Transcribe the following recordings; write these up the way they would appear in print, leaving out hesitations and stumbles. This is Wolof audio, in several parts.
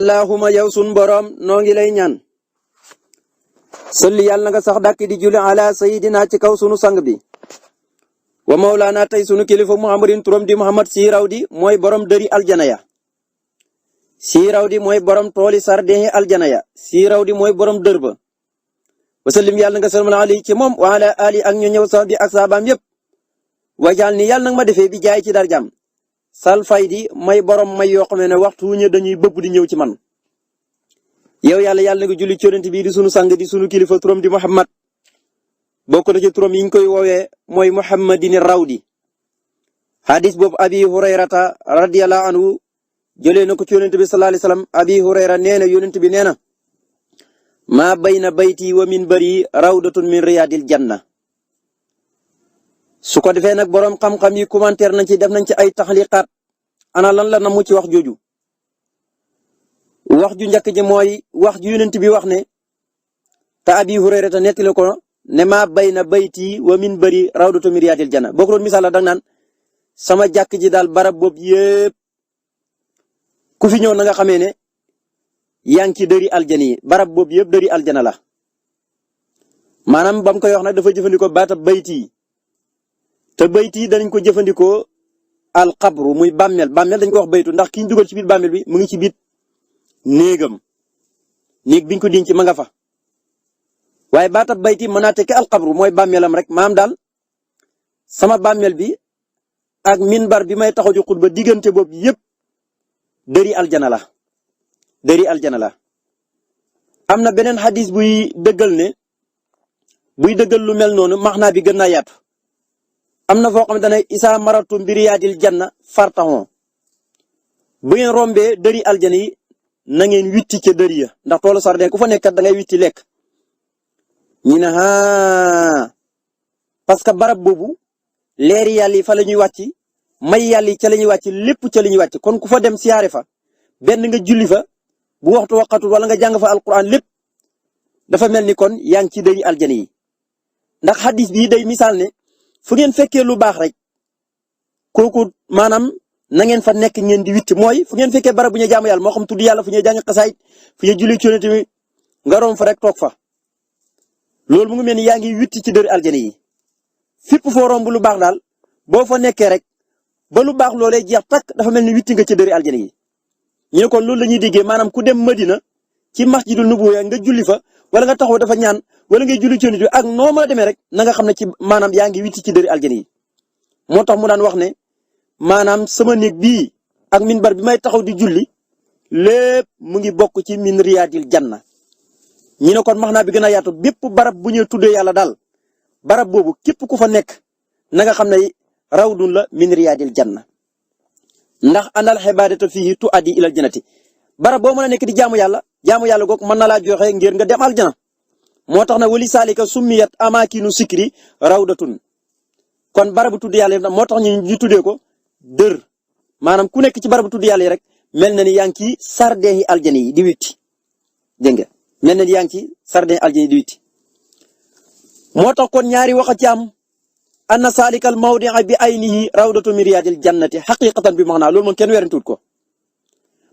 allahuma yow sun borom noo ngi lay ñaan salli yàlla nga sax dàkk di julli ala sayidina ci kaw sunu sang bi wa mawlaana tey sunu kilifa muhammadin turam di muhammad siiraw di mooy borom dëri aljana ya siiraw di mooy borom tooli sardeexi aljana ya siiraw di mooy borom dër ba wasallim yàlla nga salmal ali ci moom wa ala ali ak ñu ñëw sax bi ak saabaam yépp wajaal ni yàlla nag ma defee bi jaay ci darjam sal fay di may borom may yoo xam ne waxtu wu ñu dañuy bëbb di ñëw ci man yow yàlla nga julli ci yonent bi di sunu sang di sunu kilifa turam di Muhammad bokk na ci turam yi ñu koy woowee mooy Muhammadin rawdi hadis boobu abi hurayrata radiyallahu anhu jëlee na ko ci yonent bi sallallahu alayhi wasallam abi hurayra nee na yonent bi nee na maa bayna bayti wa minbari rawdatun min riyadil janna su ko defee nag borom xam-xam yi commentaire nañ ci def nañ ci ay taxliqaat ana lan la namu ci wax jooju wax ju njëkk ji mooy wax ju yonent bi wax ne te abi hurayrata nettali ko ne maa bayna bayti wa minbari rawdatun min riyadil janna boo ko doon misaal la dang naan sama jàkk ji daal barab boobu yépp ku fi ñëw na nga xamee ne yaa ngi ci dëri aljana yi barab boobu yëpp dëri aljana la maanaam ba mu koy wax nag dafa jëfandikoo baata bayti te bayti danañ ko jëfandikoo al qabru muy bàmmeel dañ ko wax baytu ndax ki ñu dugal ci biir bàmmeel bi mu ngi ci biir néegam néeg biñ ko denc ma nga fa waaye baata bayti mën naa tekki al qabru mooy bàmmeelam rek maam daal sama bàmmeel bi ak minbar bi may taxaw di xutba diggante boobu yëpp dëri aljana la am na beneen xadis buy dëggal lu mel noonu maxnaa bi gën naa yaatu am na foo xamante ne isa maratu mbiriyaadil janna fartaxon bu ngeen rombee dëri aljana yi na ngeen witti ca dëri ya ndax toolu sardin ku fa nekkat da ngay witti lekk ñu ne parce que barab boobu leeri yàlla yi fa la ñuy wàcc may yàlla yi ca la ñuy wàcc lépp ca la ñuy wàcc kon ku fa dem siyaare fa benn nga julli fa bu waxtu waqatul wala nga jàng fa alquran lépp dafa mel ni kon yaa ngi ci dëri aljana yi ndax xadis bii day misaal ne fu ngeen fekkee lu baax rek kooku maanaam na ngeen fa nekk ngeen di witti mooy fu ngeen fekkee barab bu ñu jaamu yàlla moo xam tudd yàlla fu ñuy jàng xasaayit fu ñuy julli ci yonent bi nga rom fa rek toog fa loolu mu ngi mel ni yaa ngi witti ci dëri aljana yi fépp foo romb lu baax daal boo fa nekkee rek ba lu baax loolee jeex takk dafa mel ni witti nga ci dëri aljana yi ñu ne kon loolu la ñuy déggee maanaam ku dem Madina ci masjidul nubuwwa nga julli fa wala nga taxaw dafa ñaan wala ngay julli ci yonent bi ak noo mën a demee rek na nga xam ne ci maanaam yaa ngi witti ci dëri aljana yi moo tax mu daan wax ne maanaam sama néeg bii ak minbar bi may taxaw di julli lépp mu ngi bokk ci min riyaadil janna ñu ne kon maxnaa bi gën a yaatu bépp barab bu ñuy tuddee yàlla daal barab boobu képp ku fa nekk na nga xam ne rawdun la min riyaadil janna ndax anal xibaadata fii tu addi ilal jannati barab boo mën a nekk di jaamu yàlla goog mën na laa joxe ngir nga dem aljana moo tax na wali saalika summiyat amaakinu sikri rawdatun kon barabu tudd yàlla moo tax ñu tuddee ko dër maanaam ku nekk ci barabu tudd yàlla yi rek mel na ni yaa ngi ci sardeexi aljana yi di witti dégg nga mel na ni yaa ngi ci sardeexi aljana yi di witti moo tax kon ñaari wax ci am anna salikal mawdi'a bi aynihi rawdatu min riyadil jannati haqiqatan bi maana loolu moom kenn werantut ko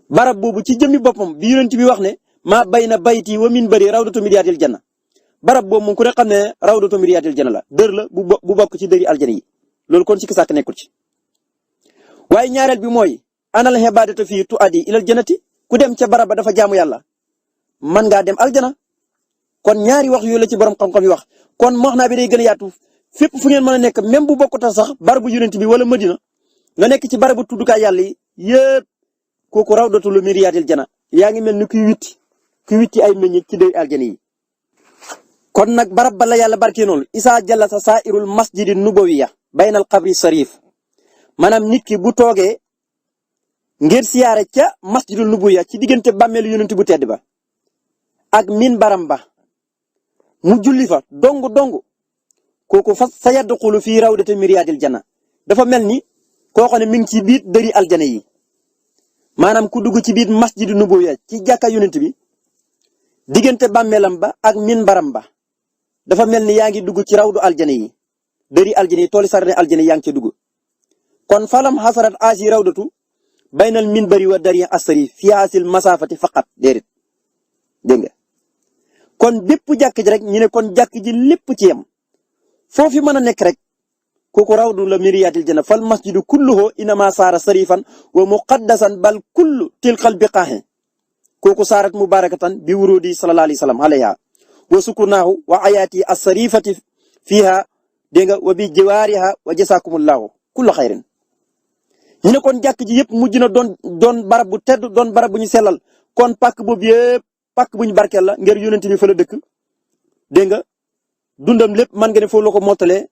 barab boobu ci jëmmi boppam bi yonent bi wax ne maa bayna bayti wa minbari rawdatu min riyadil janna barab boobu moom ku ne xam ne rawdatu min riyadil janna la dër la bu bokk ci dëri aljana yi loolu kon ci kisaak nekkul ci waaye ñaareel bi mooy anal ibadatu fii tu addi ilal jannati ku dem ca barab ba dafa jaamu yàlla man ngaa dem aljana kon ñaari wax yooyu la ci borom xam-xam yi wax kon maxnaa bi day gën a yaatu fépp fu ngeen mën a nekk même bu bokkut sax barabu yonent bi wala Madina nga nekk ci barabu tuddukaay yàlla yi yëpp kooku rawdatu min riyaadil janna yaa ngi mel ni kuy witti ay meññ ci dëri aljana yi kon nag barab ba la yàlla barkee noonu isa jalasa sa'irul masjidi nubawiya baynal qabri sarif maanaam nit ki bu toogee ngir siyaare ca masjidul nubawiya ci diggante bàmmeelu yonent bu tedd ba ak min baram ba mu julli fa dong kooku fa sa yadxulu fii rawdati min riyaadil janna dafa mel ni koo xam ne mi ngi ci biir dëri aljana yi maanaam ku dugg ci biir masjidu nubuwya ci jàkka yonent bi diggante bàmmeelam ba ak minbaram ba dafa mel ni yaa ngi dugg ci rawdu aljana yi dëri aljana yi tooli sarne aljana yi yaa ngi ca dugg kon falam xasarat asi rawdatu baynal minbari wa dari asri fi hasil masafati faqat déedéet dégg nga kon bépp jàkk ji rek ñu ne kon jàkk ji lépp ci yem foofu mën a nekk rek kooku rawdu la miriyatil janna fal masjidu kulluhu inama saara sarifan wa muqaddasan bal kullu tilqal biqaahi kooku saarat mubarakatan bi wurudi sallallahu alayhi wa sallam alayha wa sukurnaahu wa ayaati as-sarifati fiha dégg nga wa bi jiwaariha wa jasaakumullahu kullu xayrin ñu ne kon jàkk ji yëpp mujj na doon barab bu tedd doon barab bu ñu sellal kon pàkk boobu yëpp pàkk bu ñu barkeel la ngir yonent bi fa la dëkk dégg nga dundam lépp man nga ne foofu la ko mottalee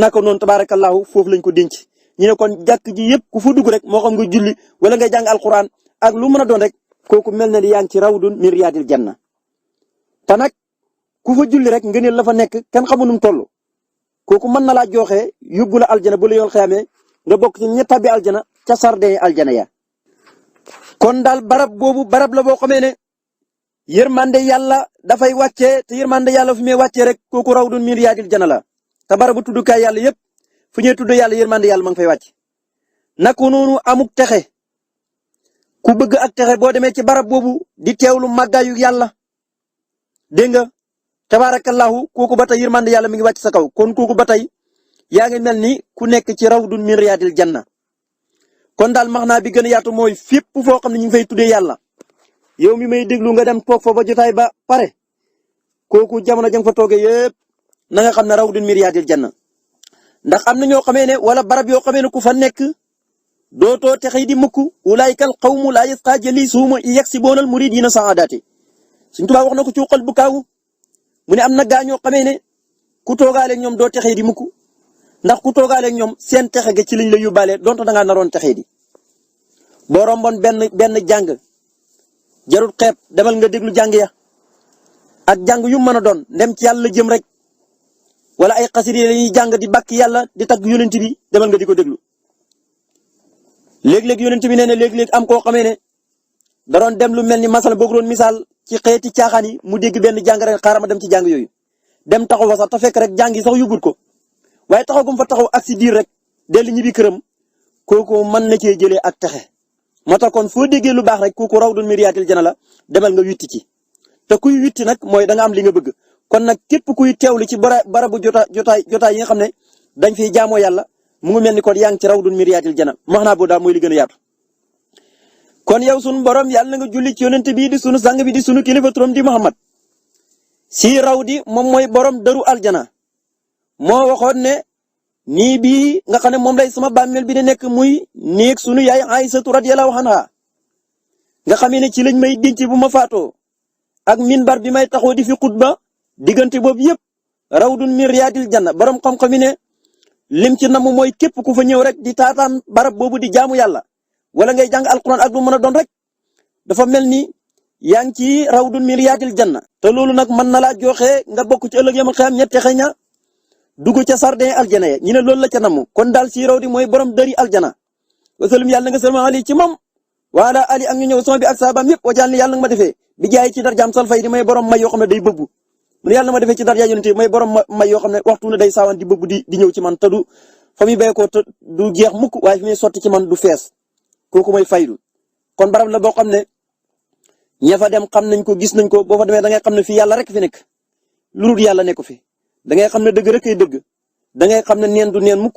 naka noonu tabaarakallahu foofu lañ ko denc ñu ne kon jàkk ji yëpp ku fa dugg rek moo xam nga julli wala ngay jàng alquran ak lu mën a doon rek kooku mel na ni yaa ngi ci rawdun min riyaadil janna te nag ku fa julli rek ngëneel la fa nekk kenn xamu nu mu toll kooku mën na laa joxe yóbbu la aljana bu la yoon xiyamee nga bokk ci ñi tabbi aljana ca sarde aljana ya kon daal barab boobu barab la boo xamee ne yërmande yàlla dafay wàccee te yërmande yàlla fu muy wàccee rek kooku rawdun min riyaadil janna la te barabu tuddukaay yàlla yëpp fu ñuy tudd yàlla yërmande yàlla ma nga fay wàcc naka noonu amuk texe ku bëgg ak texe boo demee ci barab boobu di teewlu màggaayu yàlla dégg nga tabaarakallahu kooku ba tey yërmande yàlla mi ngi wàcc sa kaw kon kooku ba tey yaa ngi mel ni ku nekk ci rawdun min riyaadil janna kon daal maxnaa bi gën a yaatu mooy fépp foo xam ne ñu ngi fay tuddee yàlla yow mi may déglu nga dem toog fa ba jotaay ba pare kooku jamono jang fa toogee yëpp na nga xam ne rawdun min riyaadil janna ndax am na ñoo xamee ne wala barab yoo xamee ne ku fa nekk dootoo texey di mukk ulaykal qawmu laa yasqa jalisuhum yaksiboonal muridiina saadaati Sëñ Tuubaa wax na ko ci xol bu kaaw mu ne am na gaa ñoo xamee ne ku toogaaleeg ñoom doo texee di mukk ndax ku toogaaleeg ñoom seen texe ga ci liñ la yóbbaale donte da ngaa naroon texee di boo romboon benn jàng jarul xeeb demal nga déglu jàng ya ak jàng yu mën a doon ndem ci yàlla jëm rek wala ay xasida yi lañuy jàng di bàkk yàlla di tagg yonent bi demal nga di ko déglu léeg-léeg yonent bi nee na léeg-léeg am koo xamee ne da doon dem lu mel ni masal boog doon misaal ci xeeti caaxaan yi mu dégg benn jàng rek xaaral ma dem ci jàng yooyu dem taxaw fa sax te fekk rek jàng yi sax yóbbut ko waaye taxaw gum fa taxaw ak si diir rek dellu ñibbi këram kooku mën na cee jëlee ak texe moo tax kon foo déggee lu baax rek kooku rawdun min riyaadil janna la demal nga witti ci te kuy witti nag mooy da nga am li nga bëgg kon nag képp kuy teewlu ci barabu jotaay yi nga xam ne dañ fiy jaamoo yàlla mu ngi mel ni kon yaa ngi ci rawdun min riyaadil janna maxnaa boo daal mooy li gën a yaatu kon yow sunu borom yàlla na nga julli ci yonent bii di sunu sang bi di sunu kilifa turam di Muhammad si rawdi moom mooy borom daru aljana moo waxoon ne nii bii nga xam ne moom lay sama bàmmeel bi di nekk muy néeg sunu yaay Aysatu radiyallahu anha nga xam ne ci lañ may denc bu ma faatoo ak minbar bi may taxaw di fi xutba diggante boobu yëpp rawdun min riyaadil janna borom xam-xam yi ne lim ci namu mooy képp ku fa ñëw rek di taataan barab boobu di jaamu yàlla wala ngay jàng alquran ak lu mën a doon rek dafa mel ni yaa ngi ci rawdun min riyaadil janna te loolu nag mën na laa joxe nga bokk ci ëllëg yamal xiyam ñette xëy na dugg ca sardin aljana ya ñu ne loolu la ca namu kon daal si rawdi mooy borom dëri aljana wasalum yàlla nga salma ali ci moom wala ali ak ñu ñëw son bi ak saabaam yëpp wajaal ni yàlla nga ma defee bi jaay ci darjaam sal fay di may borom may yoo xam ne day bëbbu mu ne yàlla ma defee ci darja yonent may borom may yoo xam ne waxtu ne day saawaan di bëbbu di ñëw ci man te du fa muy béykoo te du jeex mukk waaye fi muy sotti ci man du fees kooku mooy faydu kon barab la boo xam ne ña fa dem xam nañ ko gis nañ ko boo fa demee da ngay xam ne fii yàlla rek fi nekk lu dul yàlla nekk fi da ngay xam ne dëgg rek ay dëgg da ngay xam ne neen du neen mukk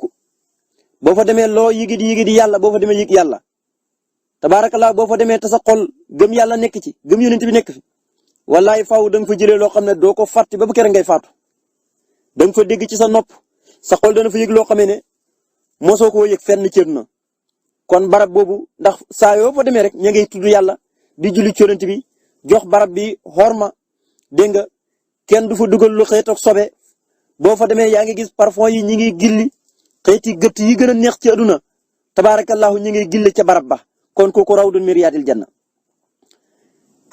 boo fa demee loo yigi yàlla boo fa demee yig yàlla tabaarakallah boo fa demee te sa xol gëm yàlla nekk ci gëm yonent bi nekk fi wallaay faaw da nga fa jëlee loo xam ne doo ko fàtte ba bu kere ngay faatu da nga fa dégg ci sa nopp sa xol dana fa yëg loo xamee ne mosoo koo yëg fenn cër na kon barab boobu ndax saa yoo fa demee rek ña ngay tudd yàlla di julli ci yonent bi jox barab bi xorma dégg nga kenn du fa dugal lu xeet ak sobe boo fa demee yaa ngi gis parfum yi ñi ngi gilli xeeti gëtt yi gën a neex ci aduna tabaarakallahu ñi ngi gilli ca barab ba kon kooku rawdun min riyaadil janna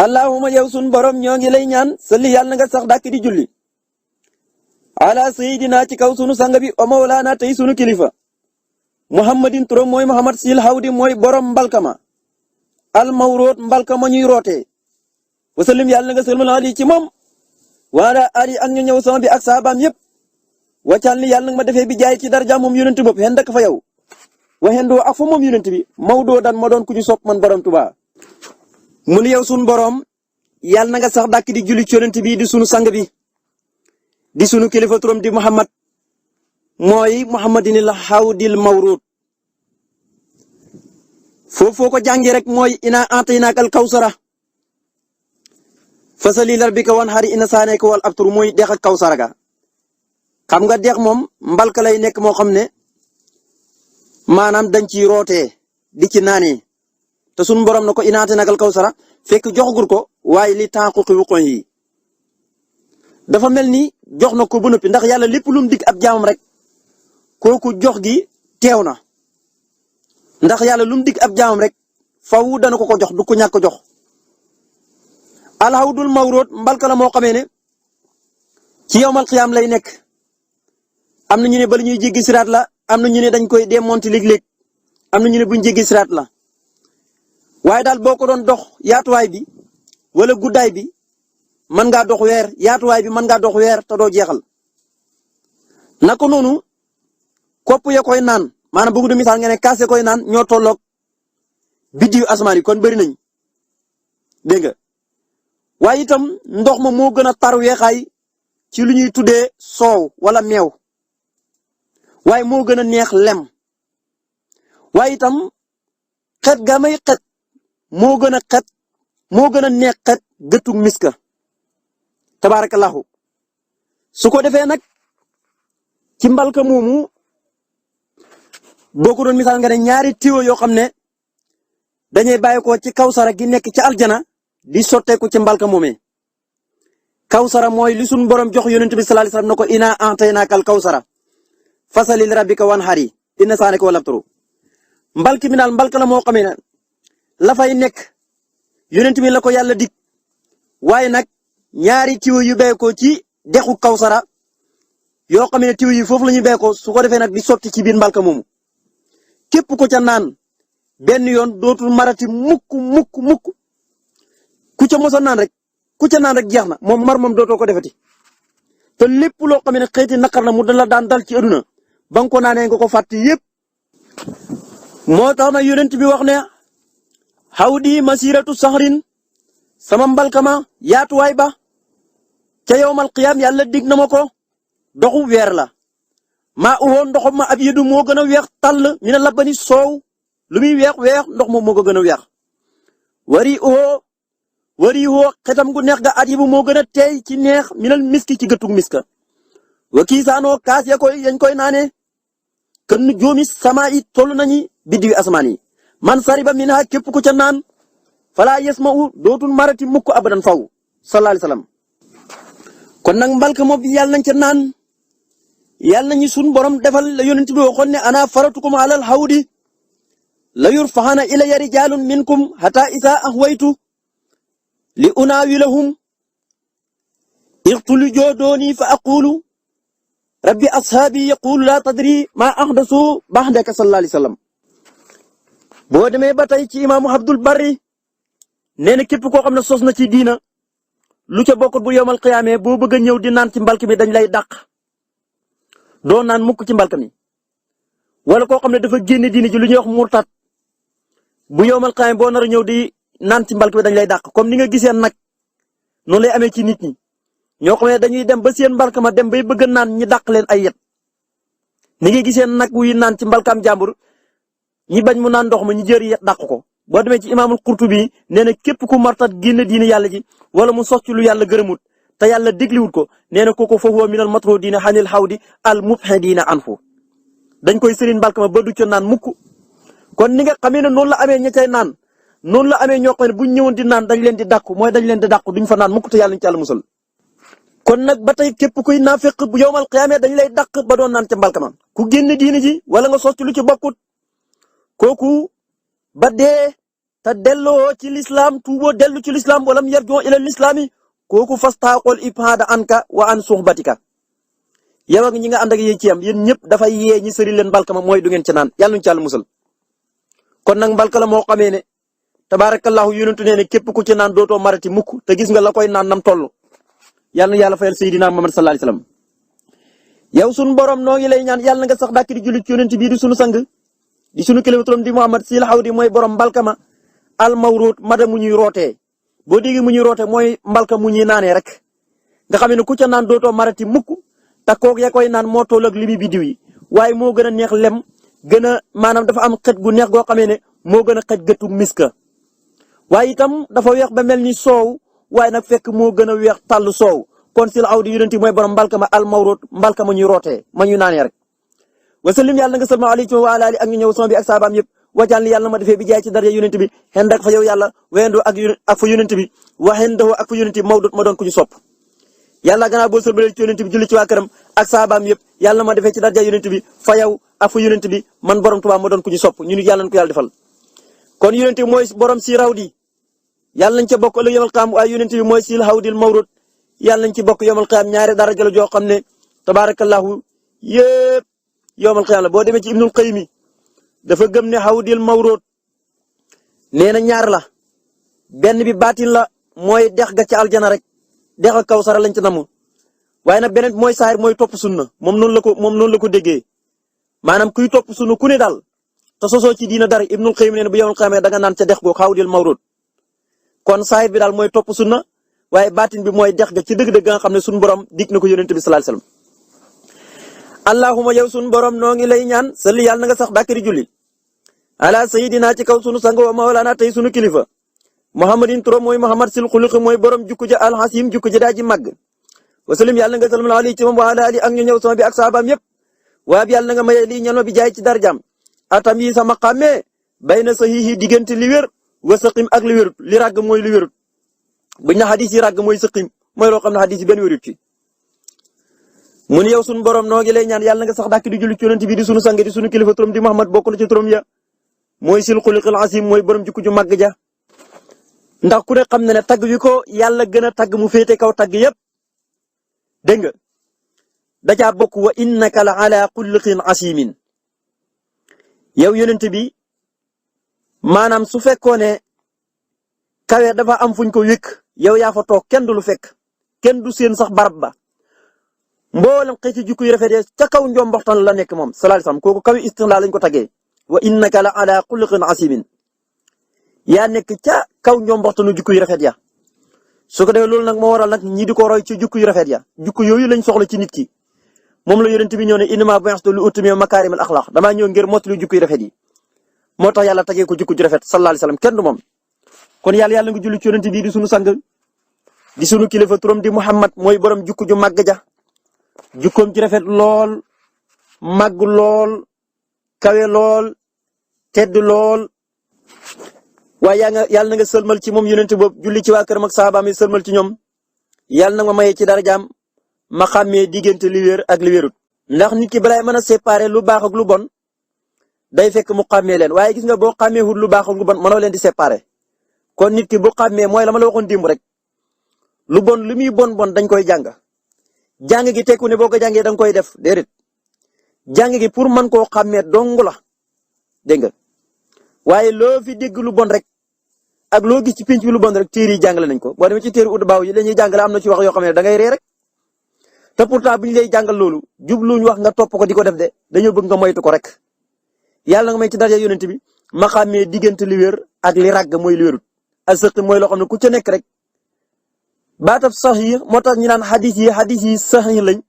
allahumma yow sun borom ñoo ngi lay ñaan salli yàlla na nga sax dàkk di julli ala sayidina ci kaw sunu sang bi o mawlaana tey sunu kilifa muhammadin turam mooy muhammad sil hawdi mooy borom mbalkama al mawroot mbalkama ñuy rootee wasallim yàlla na nga sëlmal ali ci moom waala ali ak ñu ñëw sama bi ak saabaam yëpp waccal ni yàlla nag ma defee bi jaay ci darja moom yonent bopp xen dëkk fa yow waxendoo ak fa moom yonent bi Maodo daan ma doon ku ñu sopp man borom Tuubaa mu ne yow sunu borom yàlla na nga sax dàkk di julli ci yonent bi di sunu sang bi di sunu kilifa turam di Muhammad mooy Muhammadinil hawdil mawrud foo ko jàngee rek mooy ina ataynaakal kawsara fasali li rabbika wanhar inna saanaka wal abtar mooy dex ak kawsara ga xam nga dex moom mbalka lay nekk moo xam ne maanaam dañ ciy rootee di ci naanee te sunu borom na ko ina ataynaakal kawsara fekk joxagul ko waaye li tànqu wuqoon yi dafa mel ni jox na ko ba noppi ndax yàlla lépp lu mu dig ab jaamam rek kooku jox gi teew na ndax yàlla lu mu dig ab jaamam rek faw dana ko jox du ko ñàkk jox. alhawdul mawrud mbalka la moo xamee ne ci yowmal xiyaam lay nekk am na ñu ne bala ñuy jéggi siraat la am na ñu ne dañ koy démonter léeg-léeg am na ñu ne buñ jéggi siraat la waaye daal boo ko doon dox yaatuwaay bi wala guddaay bi mën ngaa dox weer yaatuwaay bi mën ngaa dox weer te doo jeexal naka noonu kopp ya koy naan maanaam bëgg du misaal nga ne kaas ya koy naan ñoo tolloog biddiw asmaan yi kon bëri nañ dégg nga waaye itam ndox ma moo gën a tar weexaay ci lu ñuy tuddee soow wala meew waaye moo gën a neex lem waaye itam xet ga may xet moo gën a neex xet gëttug miska tabaarakallahu su ko defee nag ci mbalka moomu boo ko doon misaal nga ne ñaari tiwo yoo xam ne dañuy bàyyi ko ci kawsara gi nekk ci aljana di sotteeku ci mbalka moomee kawsara mooy li sunu borom jox yonent bi sallallahu alayhi wasallam na ko ina a'taynaakal kawsara fasali li rabbika wanhar inna saanaka wal abtar mbalki mi daal mbalka la moo xamee ne la fay nekk yonent bi la ko yàlla dig waaye nag ñaari tiwo yu bàyyi ko ci dexu kawsara yoo xam ne tiwo yi foofu la ñu bàyyi ko su ko defee nag di sotti ci biir mbalka moomu képp ko ca naan benn yoon dootul marati mukk ku ca mos a naan rek jeex na moom dootoo ko defati te lépp loo xam ne xeeti naqar na mu dala daan dal ci aduna ba nga ko naanee nga ko fàtte yépp moo tax na yonent bi wax ne hawdi masiratu sahrin sama mbalkama yaatuwaay ba ca yowmal qiyaam yàlla dig na ma ko doxu weer la maa uwoon ndoxam ma ab yëdu moo gën a weex tàll mi ne labani soow lu muy weex ndox moom moo ko gën a weex wari uwoo xetam gu neex ga at yi bu moo gën a teey ci neex minal miski ci gëttug miska wa kiisaanoo kaas yañ koy naanee kën nu joomi sama yi toll nañu biddiwi asmaan yi man sariba minha képp ku ca naan falaa yasma'u dootul marati mukk abadan faw sallallahu alayhi wasallam kon nag mbalka moom yàlla nañ ca naan yàlla nañu sun borom defal la yonent bi waxoon ne ana faratukum alal hawdi la yurfa'ana ilayya rijaalun minkum hatta isa ahwaytu li unaawilahum iqtulu joodooni fa aqulu rabbi ashaabi yaqulu la tadri ma ahdasu ba'daka sallallahu alayhi wasallam boo demee ba tey ci imaamu Abdul Barri nee na képp koo xam ne sos na ci diina lu ca bokkut bu yowmal qiyaamee boo bëgg a ñëw di naan ci mbalk mi dañ lay dàq doo naan mukk ci mbalk mi wala koo xam ne dafa génne diina ji lu ñuy wax murtat bu yowmal qiyaamee boo nar a ñëw di naan ci mbalk mi dañ lay dàq comme ni nga gisee nag noonu lay amee ci nit ñi ñoo xam ne dañuy dem ba seen mbalk ma dem bay bëgg a naan ñi dàq leen ay yet ni nga gisee nag wuy naan ci mbalkam jàmbur ñi bañ mu naan ndox ma ñi jër yet dàq ko boo demee ci imaamul Qurtubi nee na képp ku martat génn diine yàlla ji wala mu sos ci lu yàlla gërëmut te yàlla dégliwut ko nee na kooku fa huwa minal matrudiina anil hawdi al mubhidiina anhu dañ koy sëriñ mbalk ma ba du ca naan mukk kon ni nga xamee ne noonu la amee ña cay naan noonu la amee ñoo xam ne buñ ñëwoon di naan dañ leen di dàqu mooy dañ leen di dàqu duñ fa naan mukk te yàlla ñu ci yàlla musal kon nag ba tey képp kuy naafeq bu yowmal qiyaamee dañ lay dàq ba doon naan ca mbalk ma ku génn diine ji wala nga sos ci lu ci bokkut kooku ba dee te delloo ci lislaam tuuboo dellu ci lislaam walam yarjoo ila lislaami kooku fastaaqol ibhaada anka wa an suxbatika yow ak ñi nga ànd ak yéen ci am yéen ñëpp dafay yee ñi sëri leen mbalka ma mooy du ngeen ci naan yàlla ñu ci yàlla musal kon nag mbalka la moo xamee ne tabaarakallahu yonentu nee ne képp ku ci naan dootoo marati mukk te gis nga la koy naan nam toll yàlla na yàlla fayal Seydina Muhammad sallallahu alayhi wasallam yow sunu borom noo ngi lay ñaan yàlla nga sax dàkk di jullit ci yonent bii di sunu sang di sunu kilifa turam di Muhammad sil xawdi mooy borom mbalkama al mawruut mada mu ñuy rootee boo déggee mu ñuy rootee mooy mbalka mu ñuy naanee rek nga xam ne ku ca naan dootoo marati mukk te kook ya koy naan moo toll ak li muy biddiw yi waaye moo gën a neex lem gën a maanaam dafa am xet gu neex goo xamee ne moo gën a xet gëtu miska waaye itam dafa weex ba mel ni soow waaye nag fekk moo gën a weex tàll soow kon sil awdi yonent mooy borom mbalka ma al mawruut mbalka ma ñuy rootee ma ñuy naanee rek wasallim yàlla nga salma alayhi wa ala ali ak ñu ñëw sama bi ak saabaam yëpp wajal li yàlla ma defee bi jaay ci daraja yonent bi xen dak fa yow yàlla wendoo ak fa yonent bi waxendoo ak fa yonent bi mawdut ma doon ku ñu sopp yàlla gannaaw boo sëlbalee ci yonent bi julli ci waa këram ak saabaam yëpp yàlla ma defee ci daraja yonent bi fa yow ak fa yonent bi man borom Tuubaa ma doon ku ñu sopp ñu nit yàlla na ko yàlla defal kon yonent bi mooy borom si rawdi yàlla nañ ca bokk ëllëg yomal qiyaam waaye yonent bi mooy sil hawdil mawrud yàlla nañ ci bokk yomal qiyaam ñaari daraja la joo xam ne tabaarakallahu yëpp yomal qiyaam la boo demee ci Ibnul Qayyim dafa gëm ne hawdil mawrud nee na ñaar la benn bi baatin la mooy dex ga ca aljana rek dex ak kawsara lañ ci namu waaye nag beneen bi mooy saayir mooy topp sunna moom noonu la ko déggee maanaam kuy topp sunna ku ne daal te sosoo ci diina dara Ibnul Qayyim nee na bu yomal qiyaam da nga naan ca dex googu hawdil mawrud kon saayir bi daal mooy topp sunna waaye baatin bi mooy dex ga ci dëgg-dëgg nga xam ne sunu borom dig na ko yonent bi sallallahu alayhi wasallam allahumma yow sunu borom noo ngi lay ñaan salli yàlla na nga sax dàkk di julli ala sayidina ci kaw sunu sang wa mawlana tey sunu kilifa muhammadin turam mooy muhammad sil xuluqi mooy borom jukku ja alxasim jukku ja daa ji màgg wasalim yàlla na nga salmal ali ci moom wa ala ali ak ñu ñëw sama bi ak saabaam yëpp waa bi yàlla na nga maye lii ñan ma bi jaay ci darjaam atam yi sama xàmmee bay na sahihi diggante li wér wa saqim ak li wérut li ràgg mooy li wérut buñ na xadis yi ràgg mooy saqim mooy loo xam ne xadis yi benn wérut ci mu ni yow sunu borom noo ngi lay ñaan yàlla nga sax dàkk di julli ci yonent bi di sunu sang di sunu kilifa turam di Muhammad bokk na ci turam ya mooy sil xuliqil asim mooy borom jukku ju màgg ja ndax ku ne xam na ne tagg wi ko yàlla gën a tagg mu féete kaw tagg yépp dégg nga da caa bokk wa innaka la ala xuliqin asimin yow yonent bi maanaam su fekkoon ne kawe dafa am fuñ ko wékk yow yaa fa toog kenn du lu fekk kenn du seen sax barab ba mboolem xëy ci jukku yu rafet ca kaw njomboxtan la nekk moom sallallahu alayhi wasallam kooku kaw istinla lañ ko tagee wa innaka la ala xuluqin asimin yaa nekk ca kaw njomboxtanu jukku yu rafet ya su ko defee loolu nag moo waral nag ñi di ko roy ci jukku yu rafet ya jukku yooyu lañ soxla ci nit ki moom la yonent bi ñëw ne innamaa bu'ithtu li utammima makaarimal axlaaq damaa ñëw ngir mottali jukku yu rafet yi moo tax yàlla tagee ko jukku ju rafet sallallahu alayhi wasallam kenn du moom kon yàlla nga julli ci yonent bi di sunu sang di sunu kilifa turam di Muhammad mooy borom jukku ju màgg ja jukkoom ci rafet lool màgg lool kawe lool tedd lool waaye yàlla na nga sëlmal ci moom yonent boobu julli ci waa këram ak saabaam yi sëlmal ci ñoom yàlla na nga ma mayee ci darajaam ma xàmmee diggante li wér ak li wérut ndax nit ki balay mën a séparer lu baax ak lu bon day fekk mu xàmmee leen waaye gis nga boo xàmmee wut lu baax ak lu bon mënoo leen di séparer kon nit ki bu xàmmee mooy la ma la waxoon démb rek lu bon lu muy bon dañ koy jàng jàng gi tekku ne boo ko jàngee da nga koy def déedéet jàng gi pour mën koo xàmmee dong la dégg nga waaye loo fi dégg lu bon rek ak loo gis ci pénc bi lu bon rek téere yi jàngale nañ ko boo demee ci téere ud baaw yi la ñuy jàngale am na ci wax yoo xam ne da ngay ree rek te pourtant bu ñu lay jàngal loolu jubluñ wax nga topp ko di ko def de dañoo bëgg nga moytu ko rek yàlla nga may ci daraja yonent bi ma xàmmee diggante li wér ak li ràgg mooy li wérut asëq mooy loo xam ne ku ca nekk rek baatab sahih moo tax ñu naan xadis yi sahih lañ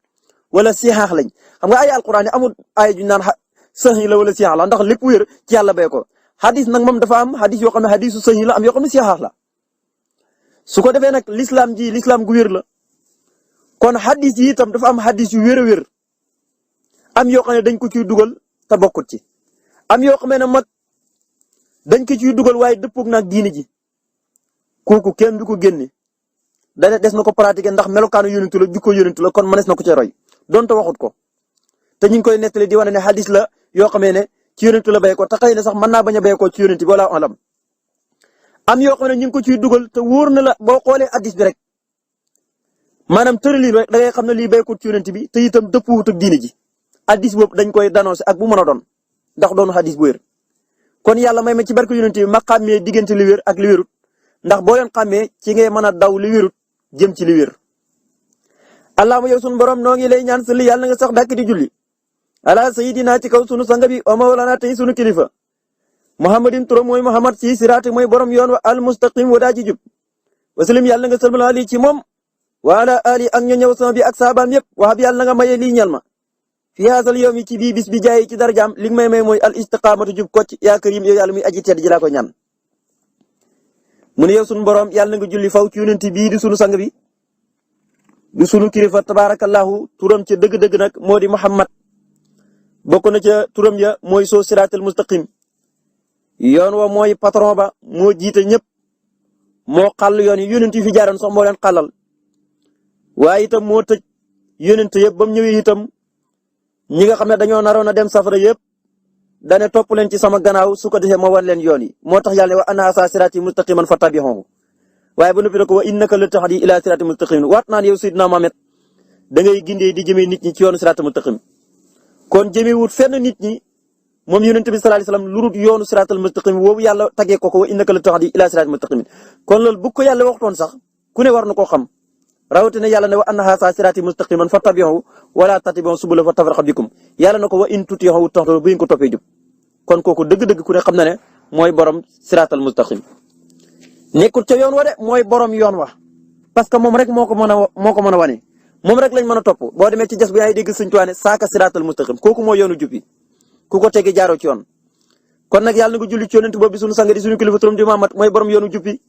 wala sihaax lañ xam nga ay alquran yi amul ay ju naan sahih la wala sihaax la ndax lépp wér ci yàlla bay ko xadis nag moom dafa am xadis yoo xam ne xadisu sahih la am yoo xam ne sihaax la su ko defee nag l'islam gu wér la kon xadis yi itam dafa am xadis yu wér a wér am yoo xam ne dañ ko ciy dugal te bokkut ci am yoo xam ne mag dañ ko ciy dugal waaye dëppoog nag diini ji kooku kenn du ko génne da des na ko pratiquer ndax melokaanu yonentu la jukko yonentu la kon mënees na ko cee roy donte waxut ko te ñu ngi koy nettali di wane ne xadis la yoo xamee ne ci yonentu la bay ko te xëy na sax mën naa bañ a bay ko ci yonent bi wala alam am yoo xam ne ñu ngi ko ciy dugal te wóor na la boo xoolee xadis bi rek maanaam tërëlin rek da ngay xam ne lii bay ko ci yonent bi te itam dëppuwut ak diini ji xadis boobu dañ koy dénoncer ak bu mën a doon ndax doonu xadis bu wér kon yàlla may ma ci barke yonent bi ma xàmmee diggante li wér ak li wérut ndax boo leen xàmmee ci ngay mën a daw li wérut jëm ci li wér allahumma yow sunu borom noo ngi lay ñaan salli yàlla nga sax dàkk di julli ala sayidina ci kaw sunu sang bi wa mawlana tey sunu kilifa muhammadin turam mooy muhammad si siraati mooy borom yoon wa al mustaqim wa daa ji jub wasalim yàlla nga sëlmal ali ci moom wa ala ali ak ña ñëw sama bi ak saabaam yëpp waxab yàlla nga maye lii ñal ma fi haasal yawmi ci bii bis bi jaay ci darajaam li may mooy al istiqamatu jub kocc yaa karim yow yàlla muy aji tedd ji laa ko ñaan mu ne yow sunu borom yàlla nga julli faw ci yonent bii di sunu sang bi di sunu kilifa tabarakallahu turam ca dëgg-dëgg nag moo di muhammad bokk na ca turam ya mooy soo siraatal mustaqim yoon wa mooy patron ba moo jiite ñëpp moo xàll yoon yi yonent yi fi jaaroon sax moo leen xàllal waaye itam moo tëj yonent yëpp ba mu ñëwee itam ñi nga xam ne dañoo naroon a dem safara yëpp dane topp leen ci sama gannaaw su ko defee ma wan leen yoon yi moo tax yàlla ne wa anna haazaa siraatii mustaqiman fattabi'uuhu waaye ba noppi ne ko wa innaka la tahdi ila siraatin mustaqim waat naan yow Seydina Mohamed da ngay gindee di jëmee nit ñi ci yoonu siraatal mustaqim kon jëmee wut fenn nit ñi moom yonent bi sallallahu alayhi wasallam lu dul yoonu siraatal mustaqim woowu yàlla tagee ko wa innaka la tahdi ila siraatin mustaqim kon loolu bu ko yàlla waxtoon sax ku ne war na koo xam rawatina yàlla ne wa anna haazaa siraatii mustaqiman fattabi'uuhu wala tattabi'u subula fatafarraqa bikum yàlla na ko wa in tuti'uuhu tahtadu bu ngeen ko toppee jub kon kooku dëgg-dëgg ku ne xam na ne mooy borom siraatal mustaqim nekkul ca yoon wa de mooy borom yoon wa parce que moom rek moo ko mën a wane moom rek lañ mën a topp boo demee ci jas bu yaay dégg Sëñ Tuubaa ne saaka siraatal mustaqim kooku mooy yoonu jub bi ku ko tege jaaroo ci yoon kon nag yàlla na nga julli ci yonent boobu sunu sang di sunu kilifa turam di Muhammad mooy borom yoonu jub bi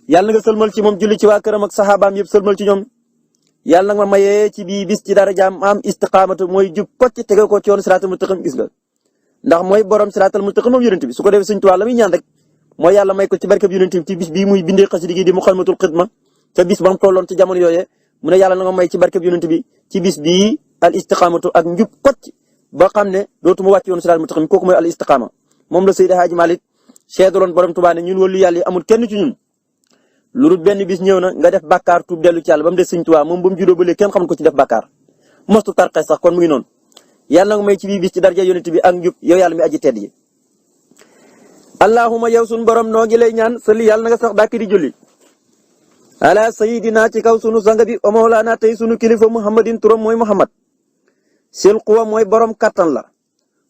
yàlla nga sëlmal ci moom julli ci waa këram ak saxaabaam yëpp sëlmal ci ñoom yàlla nga ma mayee ci bii bis ci dara jaam am istiqaamatu mooy jub kocc tege ko ci yoonu siraatal mustaqim gis nga ndax mooy borom siraatal mustaqim moom yonent bi su ko defee Sëñ Tuubaa la muy ñaan rek mooy yàlla may ko ci barkeb yonent bi ci bis bii muy bindee xasida gi di Muxaddamatul Xidma ca bis ba mu tolloon ci jamono yooyee mu ne yàlla na nga may ci barkeb yonent bi ci bis bii al istiqaamatu ak njub kocc ba xam ne dootuma wàcc yoonu siraatal mustaqim kooku mooy al istiqaama moom la Seydi Hadji Malick seedaloon borom Tuubaa ne ñun wàllu yàlla yi amul kenn ci ñun lu dul benn bis ñëw na nga def bàkkaar tuub dellu ci yàlla ba mu des Sëñ Tuubaa moom ba mu juddoo ba léegi kenn xam ko ci def bàkkaar mostu tarxee sax kon mu ngi noonu yàlla na nga may ci bii bis ci darja yonent bi ak njub yow yàlla mi aji tedd yi allahuma yow sunu borom noo ngi lay ñaan sali yàlla na nga sax dàkk di julli ala sayidina ci kaw sunu sang bi o mawlaana tey sunu kilifa muhammadin turam mooy muhammad sil quwa mooy borom kattan la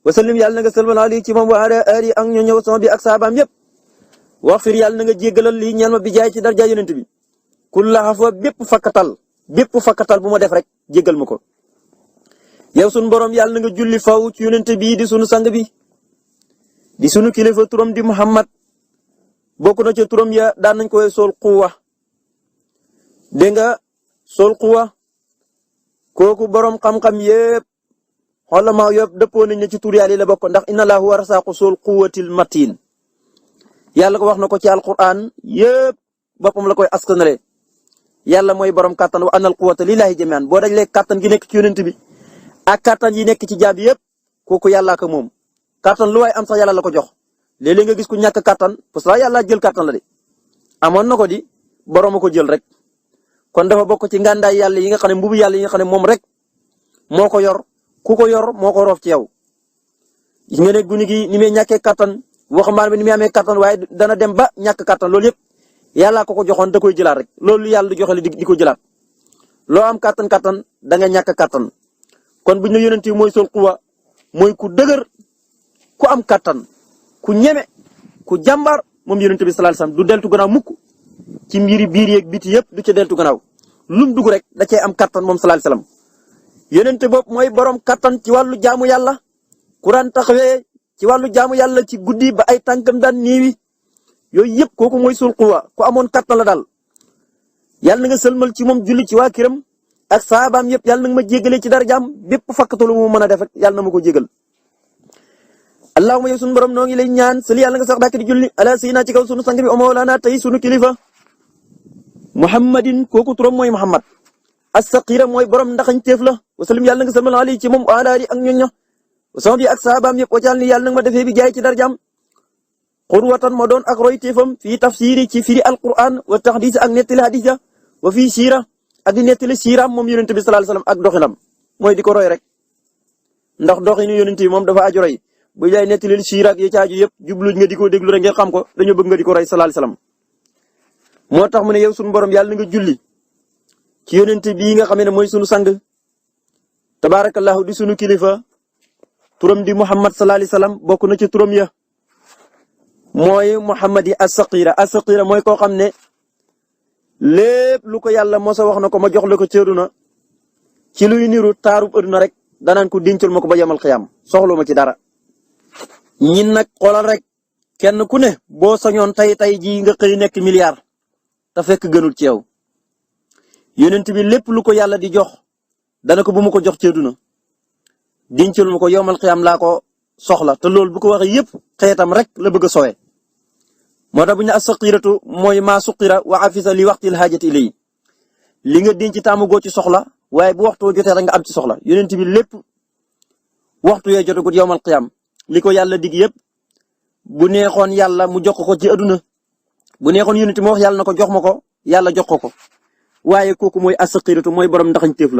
wasallim yàlla na nga sëlmal ali ci moom wa ala ali ak ñoo ñëw sama bi ak saabaam yépp wax fir yàlla na nga jéggalal lii ñeel ma bi jaay ci darja yonent bi kulla xafa bépp fakkatal bu ma def rek jéggal ma ko yow sunu borom yàlla na nga julli faw ci yonent bi di sunu sang bi di sunu kilifa turam di Muhammad bokk na ca turam ya daan nañ koy sol quwa dégg nga sol quwa kooku borom xam-xam yépp xolama yëpp dëppoo nañ ne ci tur yàlla yi la bokk ndax inna lahu wa rasaqu sol quwatil matin yàlla ko wax na ko ci alquran yépp boppam la koy askanale yàlla mooy borom kattan wa anal quwwata lillahi jami'an boo dajalee kattan gi nekk ci yonent bi ak kattan yi nekk ci jaab yépp kooku yàllaa ko moom. kattan lu waay am sax yàlla la ko jox léeg-léeg nga gis ku ñàkk kattan parce que yàlla jël kattan la de amoon na ko di borom a ko jël rek kon dafa bokk ci ngàndaay yàlla yi nga xam ne mbubu yàlla yi nga xam ne moom rek moo ko yor ku ko yor moo ko roof ci yow. gis nga ne guni gi ni muy ñàkkee kattan waxambaane bi ni muy amee kattan waaye dana dem ba ñàkk kattan loolu yëpp yàllaa ko joxoon da koy jëlaat rek loolu yàlla du joxe di ko jëlaat loo am kattan da nga ñàkk kattan kon bu ñu la yonent mooy sol quwa mooy ku dëgër. ku am kattan ku ñeme ku jàmbaar moom yonent bi sallallahu alayhi wasallam du deltu gannaaw mukk ci mbiri biir yeeg biti yëpp du ca deltu gannaaw lum dugg rek da cee am kattan moom sallallahu alayhi wasallam yonent boobu mooy borom kattan ci wàllu jaamu yàlla ku daan taxawee ci wàllu jaamu yàlla ci guddi ba ay tànkam daan néewi yooyu yëpp kooku mooy sul quwa ku amoon kattan la daal yàlla na nga sëlmal ci moom julli ci waa kiram ak saabaam yëpp yàlla na nga ma jégalee ci dara jaam bépp fakkatalu mu mën a def rek yàlla na ma ko jégal allahumma yow sunu borom noo ngi lay ñaan sali yàlla nga sax dàkk di julli ala sayyidina ci kaw sunu sang bi o mawlana tey sunu kilifa muhammadin kooku turam mooy muhammad as-saqira mooy borom ndaxañ teef la wasalim yàlla nga salmal ali ci moom ala ali ak ñoñña sama bi ak saabaam yëpp wacal ni yàlla nga ma defee bi jaay ci darjaam xurwatan ma doon ak roy teefam fii tafsiri ci firi alquran wa tahdis ak nettali hadis ya wa fii siira ak di nettali siiraam moom yonent bi sallallahu alayhi wasallam ak doxinam mooy di ko roy rek ndax doxinu yonent yi moom dafa aju roy bu jaay nettali siira ak yi ci aju yëpp jubluñ nga di ko déglu rek ngeen xam ko dañoo bëgg nga di ko roy sallallahu alayhi wasallam moo tax mu ne yow sunu borom yàlla na nga julli ci yonent bii nga xam ne mooy sunu sang tabaarakallahu di sunu kilifa turam di Muhammad sallallahu alayhi wasallam bokk na ci turam ya mooy Muhammad yi as-saqira mooy koo xam ne lépp lu ko yàlla mosa wax na ko ma jox la ko ci àdduna ci luy niru taarub àdduna rek danaan ko dencal ma ko ba yemal xiyam soxlu ma ci dara. ñin nag xoolal rek kenn ku ne boo sañoon tey jii nga xëy nekk milliard te fekk gënul ci yow yonent bi lépp lu ko yàlla di jox dana ko bu ma ko jox ci àdduna dencal ma ko yemal xiyam laa ko soxla te loolu bu ko waxee yëpp xeetam rek la bëgg a sowe moo tax bu ñu ne as-saqiratu mooy maa suqira wa afisa li waxtil haajati ilay li nga denc taamu goo ci soxla waaye bu waxtu jotee rek nga am ci soxla yonent bi lépp waxtu yee jotagut yowmal qiyaam li ko yàlla dig yëpp bu neexoon yàlla mu jox ko ci aduna bu neexoon yonent mu wax yàlla na ko jox ma ko yàlla jox ko waaye kooku mooy as-saqiratu mooy borom ndaxañteef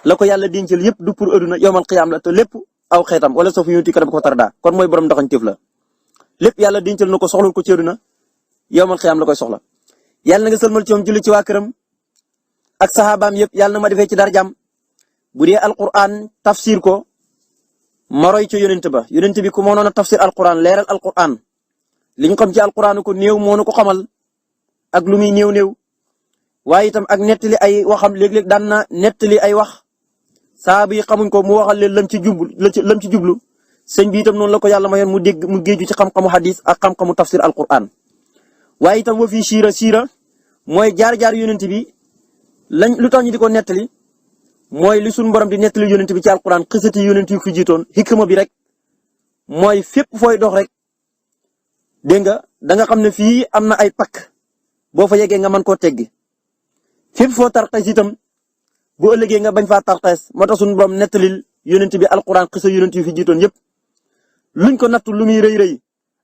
la ko yàlla dencal yëpp du pour aduna yowmal qiyaam la te lépp aw xeetam wala soo fi yonent ko tardaa kon mooy borom ndaxañteef la lépp yàlla dencal na ko soxlul ko ci aduna yowmal qiyaam la koy soxla yàlla na nga sëlmal ci moom julli ci waa këram ak saxaabaam yëpp yàlla na ma defee ci darajam bu dee alquran tafsir ko ma roy ci yonent ba yonent bi ku mënoon a tafsir alquran leeral alquran li ñu xam ci alquran ko néew moo nu ko xamal ak lu muy néew waaye itam ak nettali ay waxam léeg-léeg daan na nettali ay wax saaba yi xamuñ ko mu waxal leen lam ci jublu sëñ bi itam noonu la ko yàlla mayoon mu dégg mu géeju ci xam-xamu hadis ak xam-xamu tafsir alquran waaye itam wa fii siira mooy jaar-jaar yonent bi lu tax ñu di ko nettali mooy li suñu borom di nettali yonent bi ci alquran xisati yonent yu fi jiitoon xikma bi rek mooy fépp fooy dox rek dégg nga da nga xam ne fii am na ay pakk boo fa yeggee nga mën koo teggi fépp foo tarxees itam bu ëllëgee nga bañ faa tarxees moo tax suñu borom nettalil yonent bi alquran xisa yonent yu fi jiitoon yëpp luñ ko nattu lu muy rëy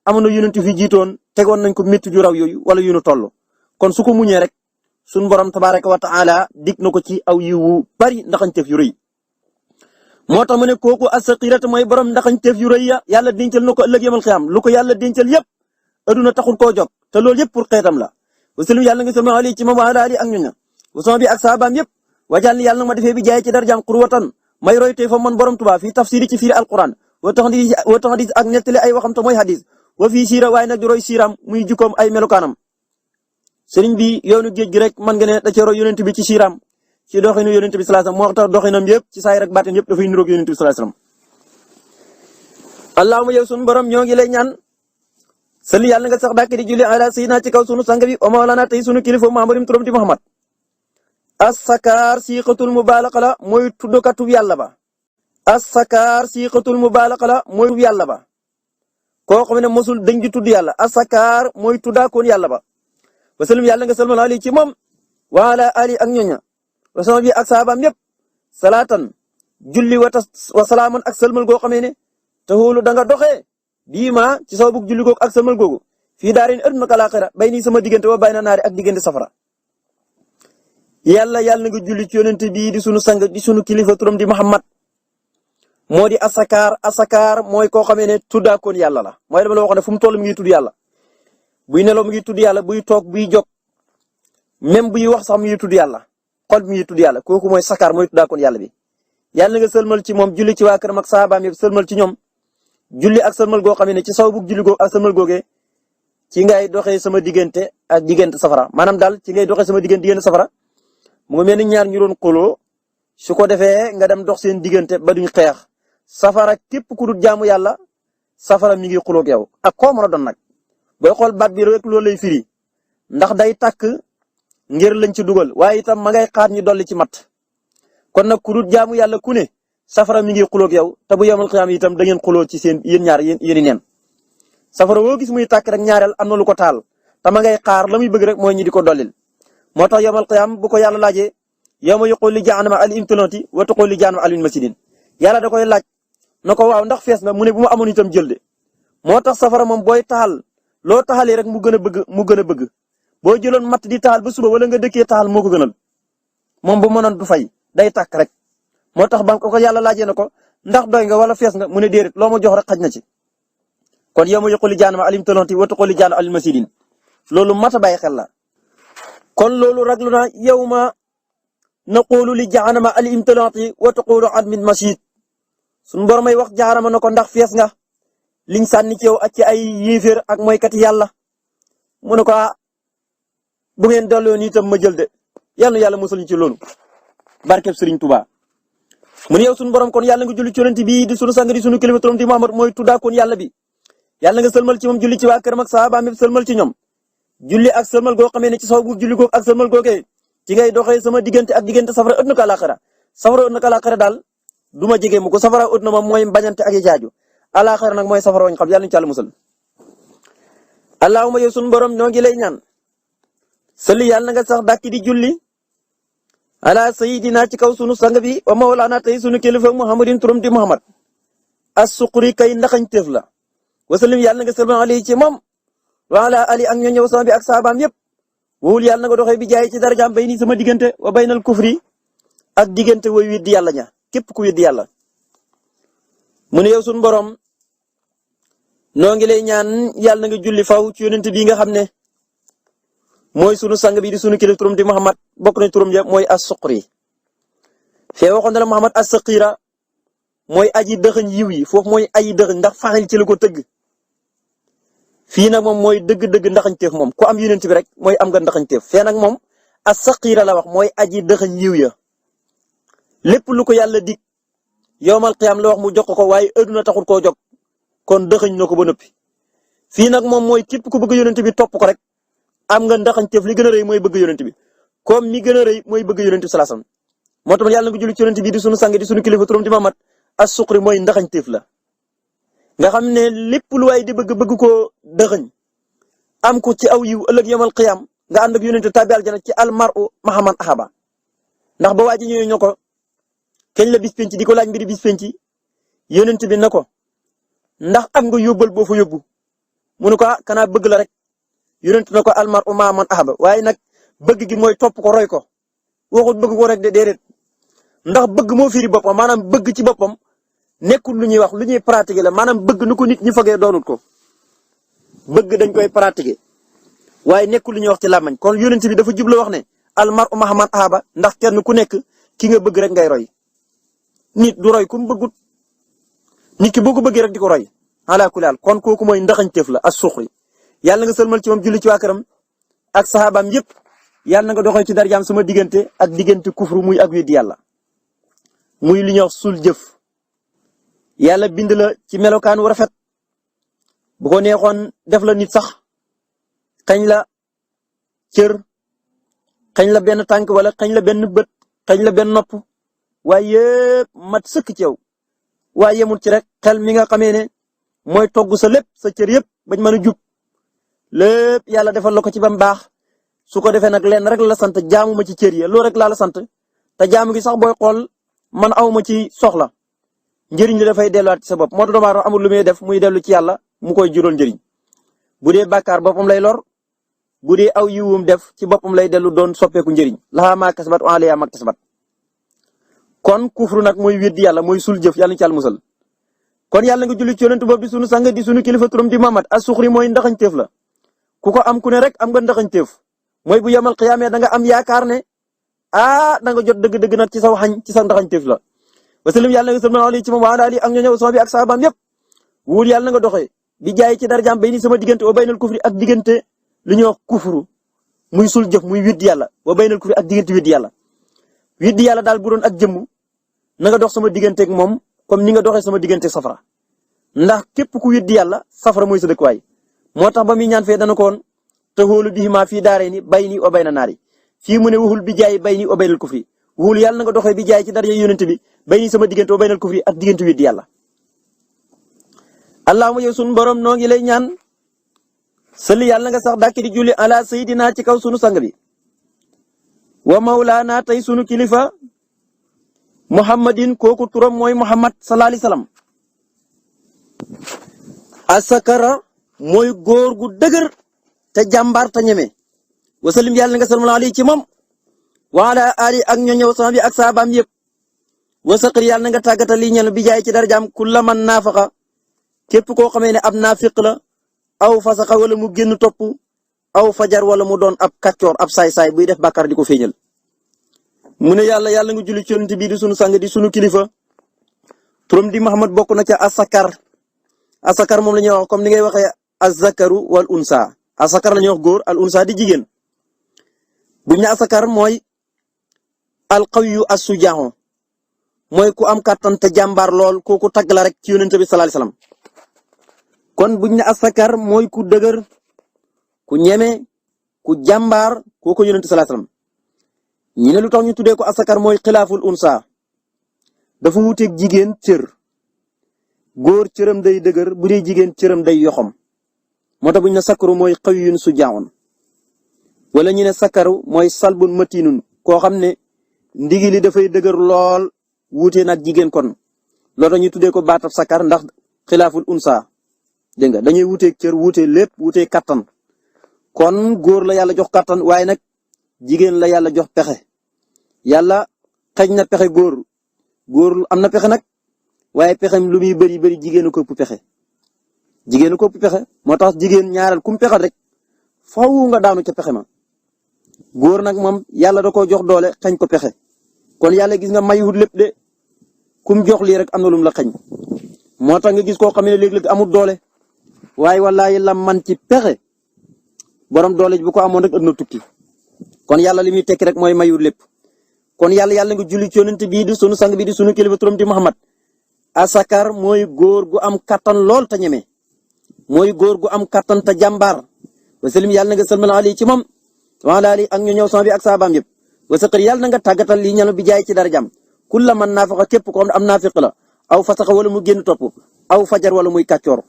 amoon na yonent yu fi jiitoon tegoon nañ ko métti ju raw yooyu wala yu nu toll kon su ko muñee rek suñu borom tabaraka wa taala dig na ko ci aw yiwu bari ndaxañteef yu rëy moo tax mu ne kooku as-saqiratu mooy borom ndaxañteef yu rëy ya yàlla dencal na ko ëllëg yamal xiyaam lu ko yàlla dencal yëpp aduna taxul koo jóg te loolu yëpp pour xeetam la wasallam yàlla nga sama ali ci moom ala ali ak ñoña wasama bi ak saabaam yëpp wajal ni yàlla na ma defee bi jaay ci darjaam qurwatan may roy tey fa man borom Tuubaa fii tafsiri ci firi alquran wa tax hadis ak nettali ay waxam te mooy hadis wa fii siira waaye nag di roy siiraam muy jukkoom ay melukaanam sëriñ bi yoonu géej gi rek man nga ne da cee roy yonent bi ci siiraam ci doxinu yonent bi sallallahu alayhi wasallam moo tax doxinam yëpp ci saay rek baatin yëpp dafay niroog yonent bi sallallahu alayhi wasallam allahumma yow sunu borom ñoo ngi lay ñaan salli yàlla nga sax dàkk di julli ala sayyidina ci kaw sunu sang bi wa mawlana tey sunu kilifa Muhammadin turam di Muhammad as-sakaar siqatul mubaalaqa la mooy tuddkatu yàlla ba as-sakaar siqatul mubaalaqa la mooy yàlla ba koo xam ne mosul dañ di tudd yàlla as-sakaar mooy tuddaakoon yàlla ba wasallam yàlla nga salmal ali ci moom wa ala ali ak ñoña wasama bi ak saabaam yëpp salaatan julli wa salaaman ak salmal goo xamee ne te xoolu da nga doxee bii ma ci sababu julli googu ak salmal googu fii daarin ëdduna ak alaaxira bay nii sama diggante wa bay na naari ak diggante safara yàlla na nga julli ci yonent bii di sunu sang di sunu kilifa turam di Muhammad moo di asakaar mooy koo xamee ne tuddaakoon yàlla la mooy dama la waxoon ne fu mu toll mi ngi tudd yàlla buy nelaw mi ngi tudd yàlla buy toog buy jóg même buy wax sax mi ngi tudd yàlla xol mi ngi tudd yàlla kooku mooy sakaar mooy tuddaakoon yàlla bi yàlla na nga sëlmal ci moom julli ci waa këram ak saabaam yëpp sëlmal ci ñoom julli ak sëlmal goo xam ne ci saw bu julli goo ak sëlmal googee ci ngay doxee sama diggante ak diggante safara maanaam daal ci ngay doxee sama diggante safara mu ngi mel ni ñaar ñu doon xuloo su ko defee nga dem dox seen diggante ba duñ xeex safara képp ku dul jaamu yàlla safara mi ngi xuloo ak yow ak koo mën a doon nag booy xool baat bi rek loolu lay firi ndax day takk ngir lañ ci dugal waaye itam ma ngay xaar ñu dolli ci mat kon nag ku dul jaamu yàlla ku ne safara mi ngi xuloo ak yow te bu yemal xiyaam itam da ngeen xuloo ci seen yéen ñaar yéen i neen safara woo gis muy tàkk rek ñaareel am na lu ko taal te ma ngay xaar la muy bëgg rek mooy ñu di ko dollil moo tax yemal xiyaam bu ko yàlla laajee yawma yuqulu li jahannama al imtalati wa taqulu li jahannama al masjidin yàlla da koy laaj na ko waaw ndax fees nga mu ne bu ma amoon itam jël de moo tax safara moom booy taal loo taxalee rek mu gën a bëgg boo jëloon matt di taal ba suba wala nga dëkkee taal moo ko gënal moom bu mënoon du fay day tàkk rek moo tax ba ko yàlla laajee na ko ndax doy nga wala fees nga mu ne déedéet loo ma jox rek xaj na ci kon yawma yuqulu li jahannama al imtalati wa taqulu li jahannama al masjidin loolu mat a bàyyi xel la kon loolu raglu na yawma naqulu li jahannama al imtalati wa taqulu an min masjid suñu borom ay wax jaarama na ko ndax fees nga liñ sànni ci yow ak ci ay yéeféer ak moykat yàlla mu ne ko bu ngeen delloo nii itam ma jël de yàlla musal ñu ci loolu barkeb Serigne Touba. mu ne yow suñu borom kon yàlla nga julli ci yonent bi di sunu sang di sunu kilifa turam di Muhammad mooy tuddaa kon yàlla bi yàlla nga sëlmal ci moom julli ci waa këram ak sahabaam yëpp sëlmal ci ñoom julli ak sëlmal goo xamee ne ci saw bu julli googu ak sëlmal googee ci ngay doxee sama diggante ak diggante safara ëtt na ko àlaxira safara ëtt na ko àlaxira daal du ma jege mu ko safara ëtt na moom mooy bañante ak yi jaaju àlaxira nag mooy safara wañ xam yàlla ñu ci Yàlla musal allahumma yow sunu borom ñoo ngi lay ñaan salli yàlla nga sax dàkki di julli ala sayidina ci kaw sunu sang bi wa mawlana tey sunu kilifa muhammadin turam di muhammad as-suqri kay ndaxañ teef la wasallim yàlla nga sëlmal alayhi ci moom wa ala ali ak ñoo ñëw sama bi ak saabaam yëpp wowul yàlla nga doxee bi jaay ci darajaam bay nii sama diggante wa baynal kufri ak diggante way weddi yàlla ña képp ku weddi yàlla mu ne yow sunu borom noo ngi lay ñaan yàlla nga julli faw ci yonent bi nga xam ne mooy sunu sang bi di sunu kilifa turam di Muhammad bokk nañ turam ja mooy as-Suqri fee waxoon na la Muhammad as-Saqira mooy aji dëxëñ yiw yi foofu mooy aji dëxëñ ndax faxil ci la ko tëgg fii nag moom mooy dëgg-dëgg ndaxañteef moom ku am yonent bi rek mooy am nga ndaxañteef fee nag moom as-Saqira la wax mooy aji dëxëñ yiw ya lépp lu ko yàlla dig yowmal qiyaam la wax mu jox ko waaye adduna taxul koo jog kon dëxëñ na ko ba noppi fii nag moom mooy képp ku bëgg yonent bi topp ko rek am nga ndaxañteef li gën a rëy mooy bëgg yonent bi comme mi gën a rëy mooy bëgg yonent bi salaasam moo tax yàlla nga julli ci yonent bi di sunu sang di sunu kilifa turam di Muhammad as-Suqri mooy ndaxañteef la nga xam ne lépp lu waay di bëgg koo dëxëñ am ko ci aw yiw ëllëg yawmal qiyaam nga ànd ak yonent tàbbi aljana ci almar'u ma'a man ahaba ndax ba waa ji ñëwee ñoo ko keñ la bis penc di ko laaj mbiri bis penc yonent bi na ko ndax am nga yóbbal boo fa yóbbu mu ne ko kanaa bëgg la rek yonent na ko almar'u ma'a man ahaba waaye nag bëgg gi mooy topp ko roy ko waxut bëgg ko rek de déedéet ndax bëgg moo firi boppam maanaam bëgg ci boppam nekkul lu ñuy wax lu ñuy pratiquer la maanaam bëgg nu ko nit ñi fogee doonut ko bëgg dañ koy pratiquer waaye nekkul lu ñuy wax ci làmmañ kon yonent bi dafa jublu wax ne almar'u ma'a man ahaba ndax kenn ku nekk ki nga bëgg rek ngay roy nit du roy ku mu bëggut nit ki boo ko bëggee rek di ko roy ala kulli haal kon kooku mooy ndaxañteef la as-Suqri yàlla nga sëlmal ci moom julli ci waa këram ak saxaabaam yëpp yàlla nga doxee ci darajaam sama diggante ak diggante kufru muy ak weddi yàlla muy li ñuy wax sul jëf yàlla bind la ci melokaan wu rafet bu ko neexoon def la nit sax xañ la cër xañ la benn tànk wala xañ la benn bët xañ la benn nopp waaye yëpp mat sëkk ci yow waaye yemul ci rek xel mi nga xamee ne mooy togg sa lépp sa cër yëpp bañ mën a jub lépp yàlla defal la ko ci ba mu baax su ko defee nag lenn rek la sant jaamu ma ci cër yi loolu rek laa la sant te jaamu gi sax booy xool man aw ma ci soxla njëriñ li dafay delluwaat ci sa bopp moo tax doomu aadama amul lu muy def muy dellu ci yàlla mu koy jural njëriñ bu dee bàkkaar boppam lay lor bu dee aw yiwum def ci boppam lay dellu doon soppeeku njëriñ lahaa maa kasabat wa alayhaa maa iktasabat kon kufru nag mooy weddi yàlla mooy sul jëf yàlla ci yàlla musal kon yàlla nga julli ci yonent boobu di sunu sang di sunu kilifa turam di Muhammad as-Suqri mooy ndaxañteef la ku ko am ku ne rek am nga ndaxañteef mooy bu yamal xiyaamee da nga am yaakaar ne da nga jot dëgg-dëgg nag ci sa waxañ ci sa ndaxañteef la wasallim yàlla nga sëlmal alayhi ci moom wa ala alihi ak ñoo ñëw sama bi ak saabaam yëpp wul yàlla nga doxee bi jaay ci darajaam bay ni sama diggante wa baynal kufri ak diggante li ñuy wax kufru muy sul jëf muy widdi yàlla wa baynal kufri ak diggante widdi yàlla widdi yàlla daal bu doon ak jëmm na nga dox sama digganteeg moom comme ni nga doxee sama digganteeg safara ndax képp ku widdi yàlla safara mooy sa dëkkuwaay moo tax ba muy ñaan fee dana ko woon te xoolu bihimaa fii daarayni bayni wa bayna naari fii mu ne waxul bi jaay bayni wa baynal kufri waxul yàlla na nga doxee bi jaay ci daraja yonent bi bayni sama diggante wa baynal kufri ak diggante widdi yàlla allahumma yow sunu borom noo ngi lay ñaan salli yàlla nga sax dàkki di julli ala sayidina ci kaw sunu sang bi wa mawlaana tey sunu kilifa muhammadin kooku turam mooy muhammad sallallahu alayhi wasallam asakara mooy góor gu dëgër te jàmbaar te ñeme wasallim yàlla nga sallallahu alayhi ci moom wa ala ali ak ñoo ñëw sama bi ak saabaam yëpp wasaqir yàlla nga tàggatal li ñel bi jaay ci darajaam kulla man naafaqa képp koo xamee ne ab naafiq la aw fasaxa wala mu génn topp aw fajar wala mu doon ab kàccoor ab saay-saay buy def bàkkaar di ko feeñal mu ne yàlla nga julli ci yonent bi di sunu sang di sunu kilifa turam di Muhammad bokk na ca asakar moom la ñuy wax comme ni ngay waxee azakaru wal unsa asakar la ñuy wax góor al unsa di jigéen buñ ne asakar mooy alqawiyu as-sujaahu mooy ku am kàttan te jàmbaar lool kooku tagg la rek ci yonent bi sallallahu alayhi wasallam kon buñ ne asakar mooy ku dëgër ku ñeme ku jàmbaar kooku yonent sallallahu alayhi wasallam ñi ne lu tax ñu tuddee ko asakar mooy xilaaful unsa dafa wuteeg jigéen cër góor cëram day dëgër bu dee jigéen cëram day yoxam moo tax buñ ne sakaru mooy qawiyun sujaahun wala ñu ne sakaru mooy salbun matinun koo xam ne ndigi li dafay dëgër lool wuute nag jigéen kon loolu tax ñu tuddee ko baatab sakar ndax xilaaful unsa dégg nga dañuy wuuteeg cër wuute lépp wuute kattan kon góor la yàlla jox kattan waaye nag jigéen la yàlla jox pexe yàlla xëj na pexe góor am na pexe nag waaye pexem lu muy bëri jigéenu ko ëpp pexe jigéenu ko ëpp pexe moo tax jigéen ñaareel kum pexe rek faw nga daanu ca pexe ma góor nag moom yàlla da koo jox doole xañ ko pexe kon yàlla gis nga mayut lépp de kum jox lii rek am na lum la xañ moo tax nga gis koo xam ne léeg-léeg amul doole waaye wallaahi la man ci pexe borom doole bu ko amoon rek ëpp na tukki kon yàlla li muy tekki rek mooy mayut lépp kon yàlla nga julli ci yonent bii di sunu sang bi di sunu kilifa turam di Muhammad asakar mooy góor gu am kattan lool te ñeme mooy góor gu am kattan te jàmbaar wasalim yàlla na nga sëlmal ali ci moom wala ali ak ñu ñëw sama bi ak saabaam yëpp wasaqar yàlla na nga tàggatal lii ñanu bi jaay ci darajam kulla man naafaqa képp ko am naafiq la aw fasaxa wala mu génn topp aw fajar wala muy kàccoor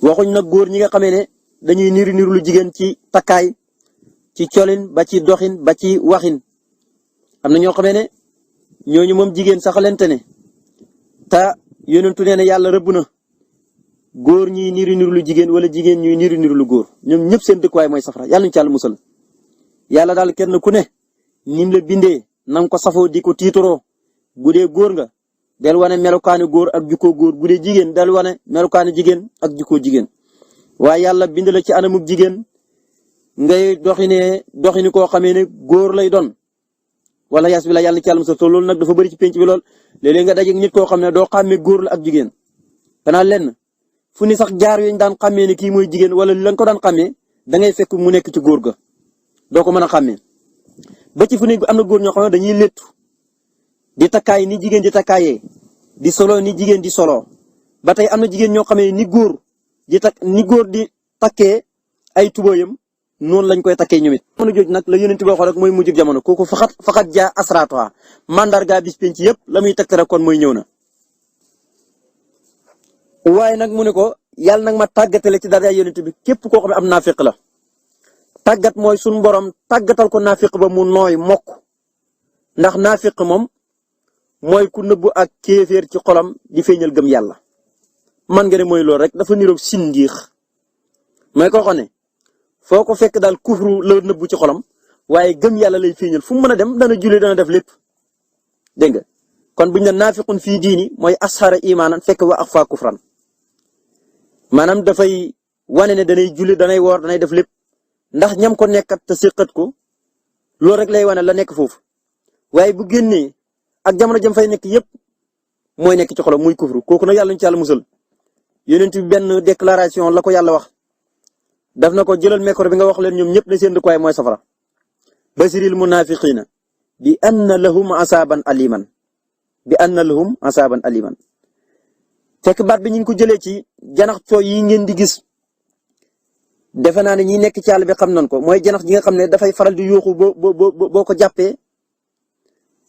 waxuñ nag góor ñi nga xamee ne dañuy niru lu jigéen ci takkaay ci colin ba ci doxin ba ci waxin am na ñoo xamee ne ñooñu moom jigéen saxalente ne te yonentu nee na yàlla rëbb na góor ñuy niru lu jigéen wala jigéen ñuy niru lu góor ñoom ñëpp seen dëkkuwaay mooy safara yàlla ñu ci yàlla musal yàlla daal kenn ku ne nim la bindee nanga ko safoo di ko tiitaroo bu dee góor nga del wane melukaani góor ak jukkoo góor bu dee jigéen del wane melukaani jigéen ak jukkoo jigéen waaye yàlla bind la ci anamuk jigéen ngay doxini koo xamee ne góor lay doon wala yas bi la yàlla ci yàlla musal loolu nag dafa bëri ci penc bi lool léeg-léeg nga dajeeg nit koo xam ne doo xàmmee góor la ak jigéen xanaa lenn fu ni sax jaar yooyu daan xàmmee ne kii mooy jigéen wala lañ ko daan xàmmee da ngay fekk mu nekk ci góor ga doo ko mën a xàmmee ba ci fu ne am na góor ñoo xam ne dañuy léttu di takkaay ni jigéen di takkaayee di solo ni jigéen di solo ba tey am na jigéen ñoo xamee ni góor di takkee ay tubayam noonu lañ koy takkee ñoom it. jamono jooju nag la yonent bi waxoon rek mooy mujjug jamono kooku faxat jaa asraatuha mandarga bis penc yëpp la muy tegte rek kon mooy ñëw na. waaye nag mu ne ko yàlla nag ma tàggatale ci dara yonent bi képp koo xam ne am naafiq la tàggat mooy sunu borom tàggatal ko naafiq ba mu nooy mokk ndax naafiq moom mooy ku nëbbu ak kéeféer ci xolam di feeñal gëm yàlla man nga ne mooy loolu rek dafa niroog sindiix mooy koo xam ne foo ko fekk daal kufru la nëbbu ci xolam waaye gëm yàlla lay feeñal fu mu mën a dem dana julli dana def lépp dégg nga kon buñ ne naafiqun fii diini mooy ashara imaanan fekk wa axfa kufran maanaam dafay wane ne danay julli danay woor danay def lépp ndax ñam ko nekkat te séqat ko loolu rek lay wane la nekk foofu waaye bu génnee ak jamono jëm fay nekk yépp mooy nekk ci xolam muy kufru kooku nag yàlla ñu ci yàlla musal yonent bi benn déclaration la ko yàlla wax daf na ko jëlal micro bi nga wax leen ñoom ñëpp ne seen dëkkuwaay mooy safara basiril munafiqina bi anna lahum asaban aliman fekk baat bi ñu ngi ko jëlee ci janax coo yi ngeen di gis defe naa ne ñi nekk ci àll bi xam nañ ko mooy janax ji nga xam ne dafay faral di yuuxu boo ko jàppee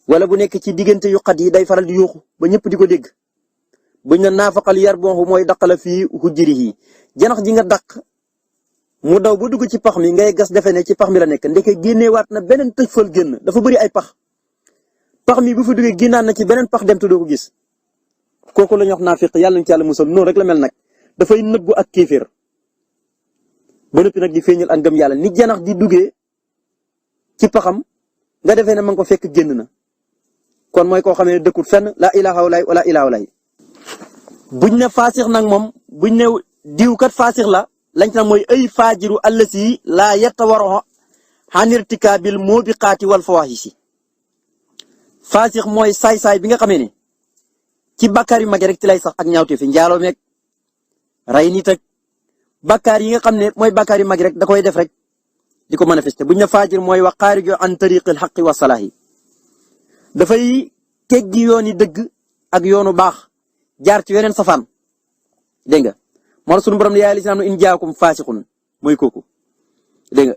wala bu nekk ci diggante yu xat yi day faral di yuuxu ba ñëpp di ko dégg buñ na naafaqal yar bonxu mooy daqala fii hujrihi janax ji nga daq mu daw ba dugg ci pax mi ngay gas defe ne ci pax mi la nekk ndeke génneewaat na beneen tëj fël génn dafa bëri ay pax mi bu fa duggee génnaan na ci beneen pax dem te doo ko gis kooku la ñuy wax naafiq yàlla nañu ci yàlla musal noonu rek la mel nag dafay nëbbu ak kéeféer ba noppi nag di feeñal ak ngëm yàlla ni janax di duggee ci paxam nga defee ne ma nga ko fekk génn na kon mooy koo xam ne dëkkul fenn la ilaha wala ilaha wala buñ ne faasix nag moom buñ ne diw kat faasix la lañ ci nag mooy ay faajiru allasi laa yatawarro xanirtikaabil muubiqaati wal fawaahisi faasix mooy saay-saay bi nga xamee ne ci bàkkaar yu mag rek ci lay sax ak ñaawte fi njaaloo meeg rey nit ak bàkkaar yi nga xam ne mooy bàkkaar yu mag rek da koy def rek di ko manifester buñ ne faajir mooy wa xaariju an tariqil xaqi wa salaahi dafay teggi yooni dëgg ak yoonu baax jaar ci weneen safaan dégg nga moo sunu borom ne yaa lisaan in jaakum faasiqun mooy kooku dégg nga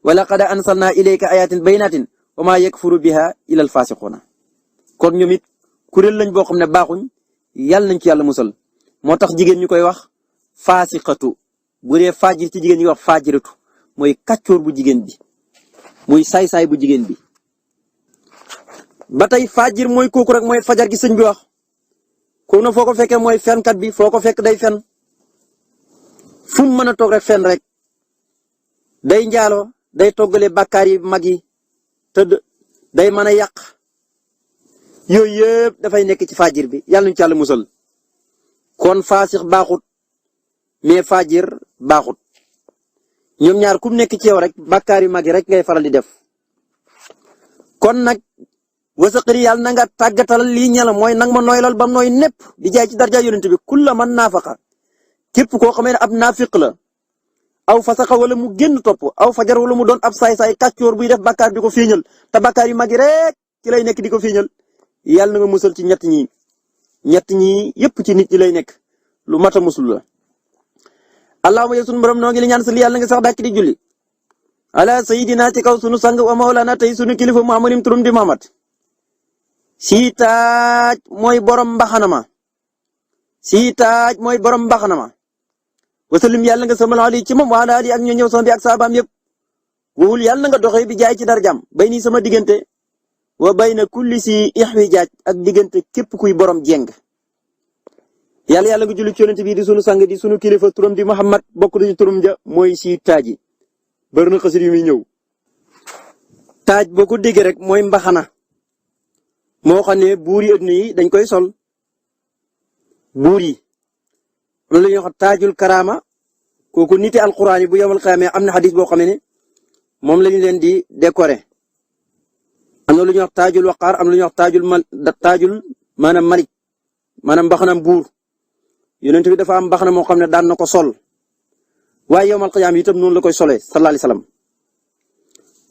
wala qad ansalna ilayka ayatin bayinatin wa ma yakfuru biha illa al faasiquna kon ñoom it kuréel lañ boo xam ne baaxuñ yàlla nañ ci yàlla musal moo tax jigéen ñu koy wax faasiqatu bu dee faajir ci jigéen ñi wax faajiratu mooy kàccoor bu jigéen bi muy saay-saay bu jigéen bi ba tey faajir mooy kooku rek mooy fajar gi sëñ bi wax kooku na foo ko fekkee mooy fenkat bi foo ko fekk day fen fu mu mën a toog rek fen rek day njaalo day toggale bàkkaar yi mag yi tëdd day mën a yàq yooyu yëpp dafay nekk ci faajir bi yàlla nañu ci yàlla musal kon faasix baaxut mais faajir baaxut ñoom ñaar kum nekk ci yow rek bàkkaar yu mag yi rek ngay faral di def kon nag wasaqiri yàlla na nga tàggatal lii ñala mooy nang ma nooylal bam nooy nepp di jaay ci darja yonent bi kulla man naafaqa képp koo xamee ne ab naafiq la aw fasaxa wala mu génn topp aw fajar wala mu doon ab saay-saay kàccoor buy def bàkkaar di ko fiiñal te bàkkaar yu mag yi rek ci lay nekk di ko fiiñal yàlla na nga musal ci ñett ñi yëpp ci nit ñi lay nekk lu mat a musul la allahumma yow sunu borom noo ngi li ñaan sa li yàlla nga sax dàkk di julli ala sayidina ci kaw sunu sang wa mawlana tey sunu kilifa muhammadin turum di muhammad siitaaj mooy borom mbaxana ma wasalim yàlla nga samal ali ci moom waala ali ak ñoo ñëw sama bi ak saabaam yëpp wowul yàlla nga doxee bi jaay ci darjam bay nii sama diggante wa bayna kulli si ixwi jaaj ak diggante képp kuy borom jeng yàlla nga julli ci yonent bi di sunu sang di sunu kilifa turam di Muhammad bokk ci turam ja mooy si taaj yi bari na xasit yu muy ñëw taaj boo ko déggee rek mooy mbaxana moo xam ne buur yi adduna yi dañ koy sol buur yi loolu la ñuy wax taajul karaama kooku niti alquran yi bu yomal xiyaama am na xadis boo xam ne moom lañu leen di décorer am na lu ñuy wax taajul waqaar am na lu ñuy wax taajul maanaam malik maanaam mbaxanam buur yonent bi dafa am mbaxana moo xam ne daan na ko sol waaye yomal xiyaama itam noonu la koy solee sallallahu alayhi wasallam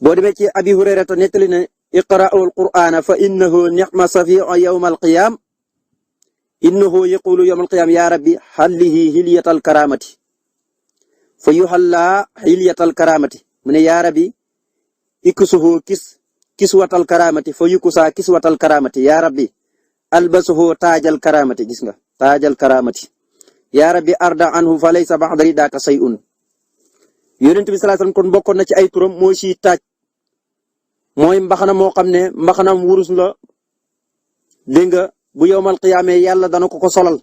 boo demee ci abi hurayrata nettali ne iqra'u alqur'ana fa innahu ni'ma safi'u yawmal qiyaam innahu yaqulu yawmal qiyaam ya rabbi hallihi hilyatal karamati fa yuhalla hilyatal karamati mu ne ya rabbi iksuhu kiswatal karamati fa yukusa kiswatal karamati ya rabbi albasuhu taajal karamati gis nga taajal karamati ya rabbi arda anhu fa laysa ba'da ridaka shay'un yonent bi sallallahu alayhi wasallam kon bokkoon na ci ay turam mooy si taaj mooy mbaxana moo xam ne mbaxanam wurus la dégg nga bu yowmal qiyaame yàlla dana ko solal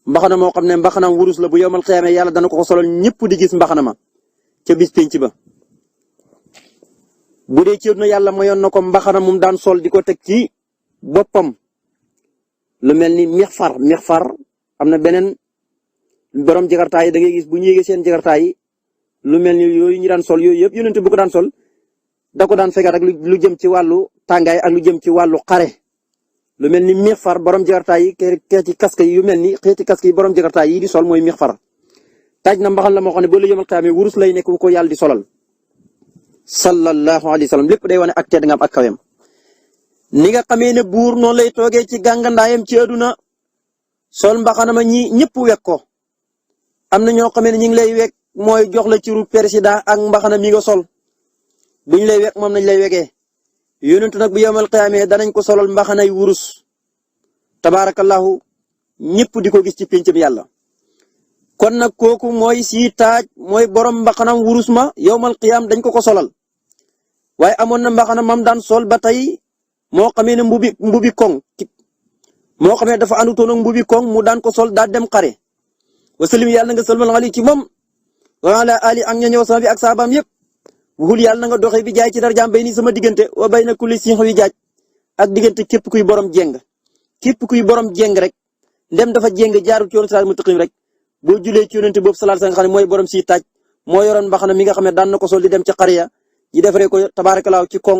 mbaxana moo xam ne mbaxanam wurus la bu yowmal qiyaame yàlla dana ko solal ñëpp di gis mbaxana ma ca bis penc ba bu dee ci na yàlla mayoon na ko mbaxana mum daan sol di ko teg ci boppam lu mel ni mixfar am na beneen borom jakartaay da ngay gis bu ñu yéegee seen jakartaay lu mel ni yooyu ñu daan sol yooyu yëpp yonent bu ko daan sol da ko daan fegal rek lu jëm ci wàllu tàngaay ak lu jëm ci wàllu xare lu mel ni mixfar borom jakartaay yi xeeti casque yi yu mel ni xeeti casque yi borom jakartaay yi di sol mooy mixfar taaj na mbaxal la moo xam ne boo la yëmal xaamee wurus lay nekk ko yàlla di solal sallallahu alayhi wa sallam lépp day wane ak tedd nga am ak kawem ni nga xamee ne buur noonu lay toogee ci gàngandaayam ci aduna sol mbaxana ma ñi ñëpp wek ko am na ñoo xamee ne ñi ngi lay wek mooy jox la ciru président ak mbaxana mi nga sol buñ lay wek moom nañ lay wegee yonentu nag bu yawmal qiyaamee danañ ko solal mbaxanay wurus tabaarakallahu ñëpp di ko gis ci péncam yàlla kon nag kooku mooy si taaj mooy borom mbaxanam wurus ma yawmal qiyaam dañ ko solal waaye amoon na mbaxana mam daan sol ba tey moo xamee ne mbubi koŋ moo xamee dafa àndutoon ak mbubi koŋ mu daan ko sol daa dem xare wasalim yàlla nga salmal ali ci moom wa ala ali ak ña ñëw sama bi ak saabaam yëpp wuxul yàlla na nga doxee bi jaay ci darjaam bay ni sama diggante wa bay na kulli si wi jaaj ak diggante képp kuy borom jeng rek ndem dafa jeng jaarul ci yoonu siraat mustaqim rek boo julee ci yonent boobu sallallahu alayhi wasallam nga xam ne mooy borom si taaj moo yoroon mbaxana mi nga xam ne daan na ko sol di dem ci xariya ñi defaree ko tabaarakallaahu ci koŋ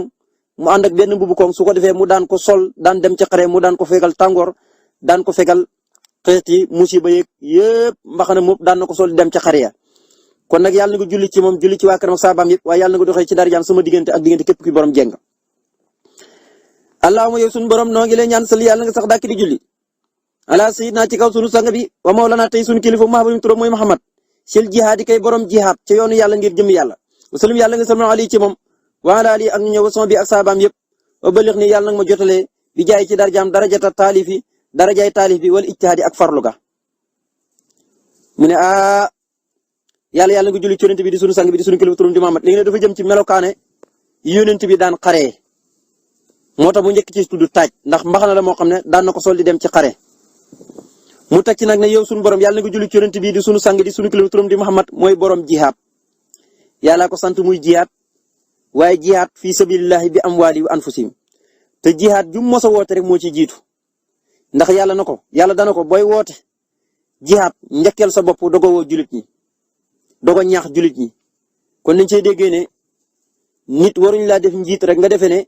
mu ànd ak benn mbubu koŋ su ko defee mu daan ko sol daan dem ci xare mu daan ko fegal tàngoor daan ko fegal xeeti musiba yeeg yëpp mbaxana moom daan na ko sol dem ca xare ya kon nag yàlla na nga julli ci moom julli ci waa këram saabaam yëpp waaye yàlla na nga doxee ci darajaam sama diggante ak diggante képp kuy borom jeng allahumma yow sunu borom noo ngi lay ñaan sal yàlla nga sax dàkk di julli ala sayyidina ci kaw sunu sang bi wa mawlana tey sunu kilifa Muhammadu turam mooy Muhammad sil jihaad kay borom jihaad ca yoonu yàlla ngir jëm yàlla wasallam yàlla nga salmal ali ci moom wa ala ali ak ñu ñëw wa sama bi ak saabaam yëpp wa balix ni yàlla nag ma jotalee bi jaay ci darajaam darajata taalifi darajaay taalif bi wala ijtihaadi ak farlu ga mu ne yàlla nga julli ci yonent bi di sunu sang bi di sunu kilifa turam di Muhammad léegi ne dafa jëm ci melokaane yonent bi daan xaree moo tax mu njëkk ci tudd taaj ndax mbaxana la moo xam ne daan na ko sol di dem ci xare mu teg ci nag ne yow sunu borom yàlla nga julli ci yonent bi di sunu sang di sunu kilifa turam di Muhammad mooy borom jihaad yàlla ko sant muy jihaad waaye jihaad fi sabilillahi bi amwaali wa anfusihim te jihaad ju mos a woote rek moo ci jiitu ndax yàlla dana ko booy woote jihaad njëkkeel sa bopp dogo woo julit ñi dogo ñaax julit ñi kon nañ cey déggee ne nit waruñ laa def njiit rek nga defee ne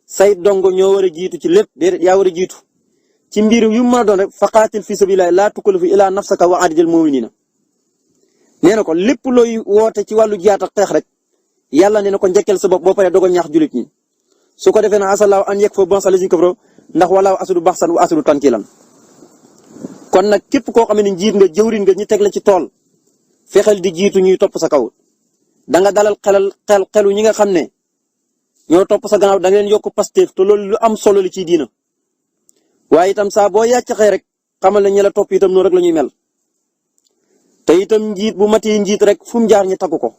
say dongo ñoo war a jiitu ci lépp déedéet yaa war a jiitu ci mbir yu mën a doon rek faqaatil fi sabilillah laa tukallifu illaa nafsaka wa adidil mu'minina nee na ko lépp looy woote ci wàllu jihaad ak xeex rek yàlla nee na ko njëkkeel sa bopp boo paree dogo ñaax julit ñi su ko defee na asalaaw an yegg foofu bon sa lisiñ kafro ndax walaaw asadu baxsan wa asadu tankilan kon nag képp koo xam ne njiit nga jëwrin nga ñu teg la ci tool fexeel di jiitu ñuy topp sa kaw da nga dalal xelu ñi nga xam ne ñoo topp sa gannaaw da nga leen yokk Pastef te loolu lu am solo li ci diina waaye itam saa boo yàccaxee rek xamal ne ñi la topp itam noonu rek la ñuy mel te itam njiit bu matee njiit rek fu mu jaar ñi tagg ko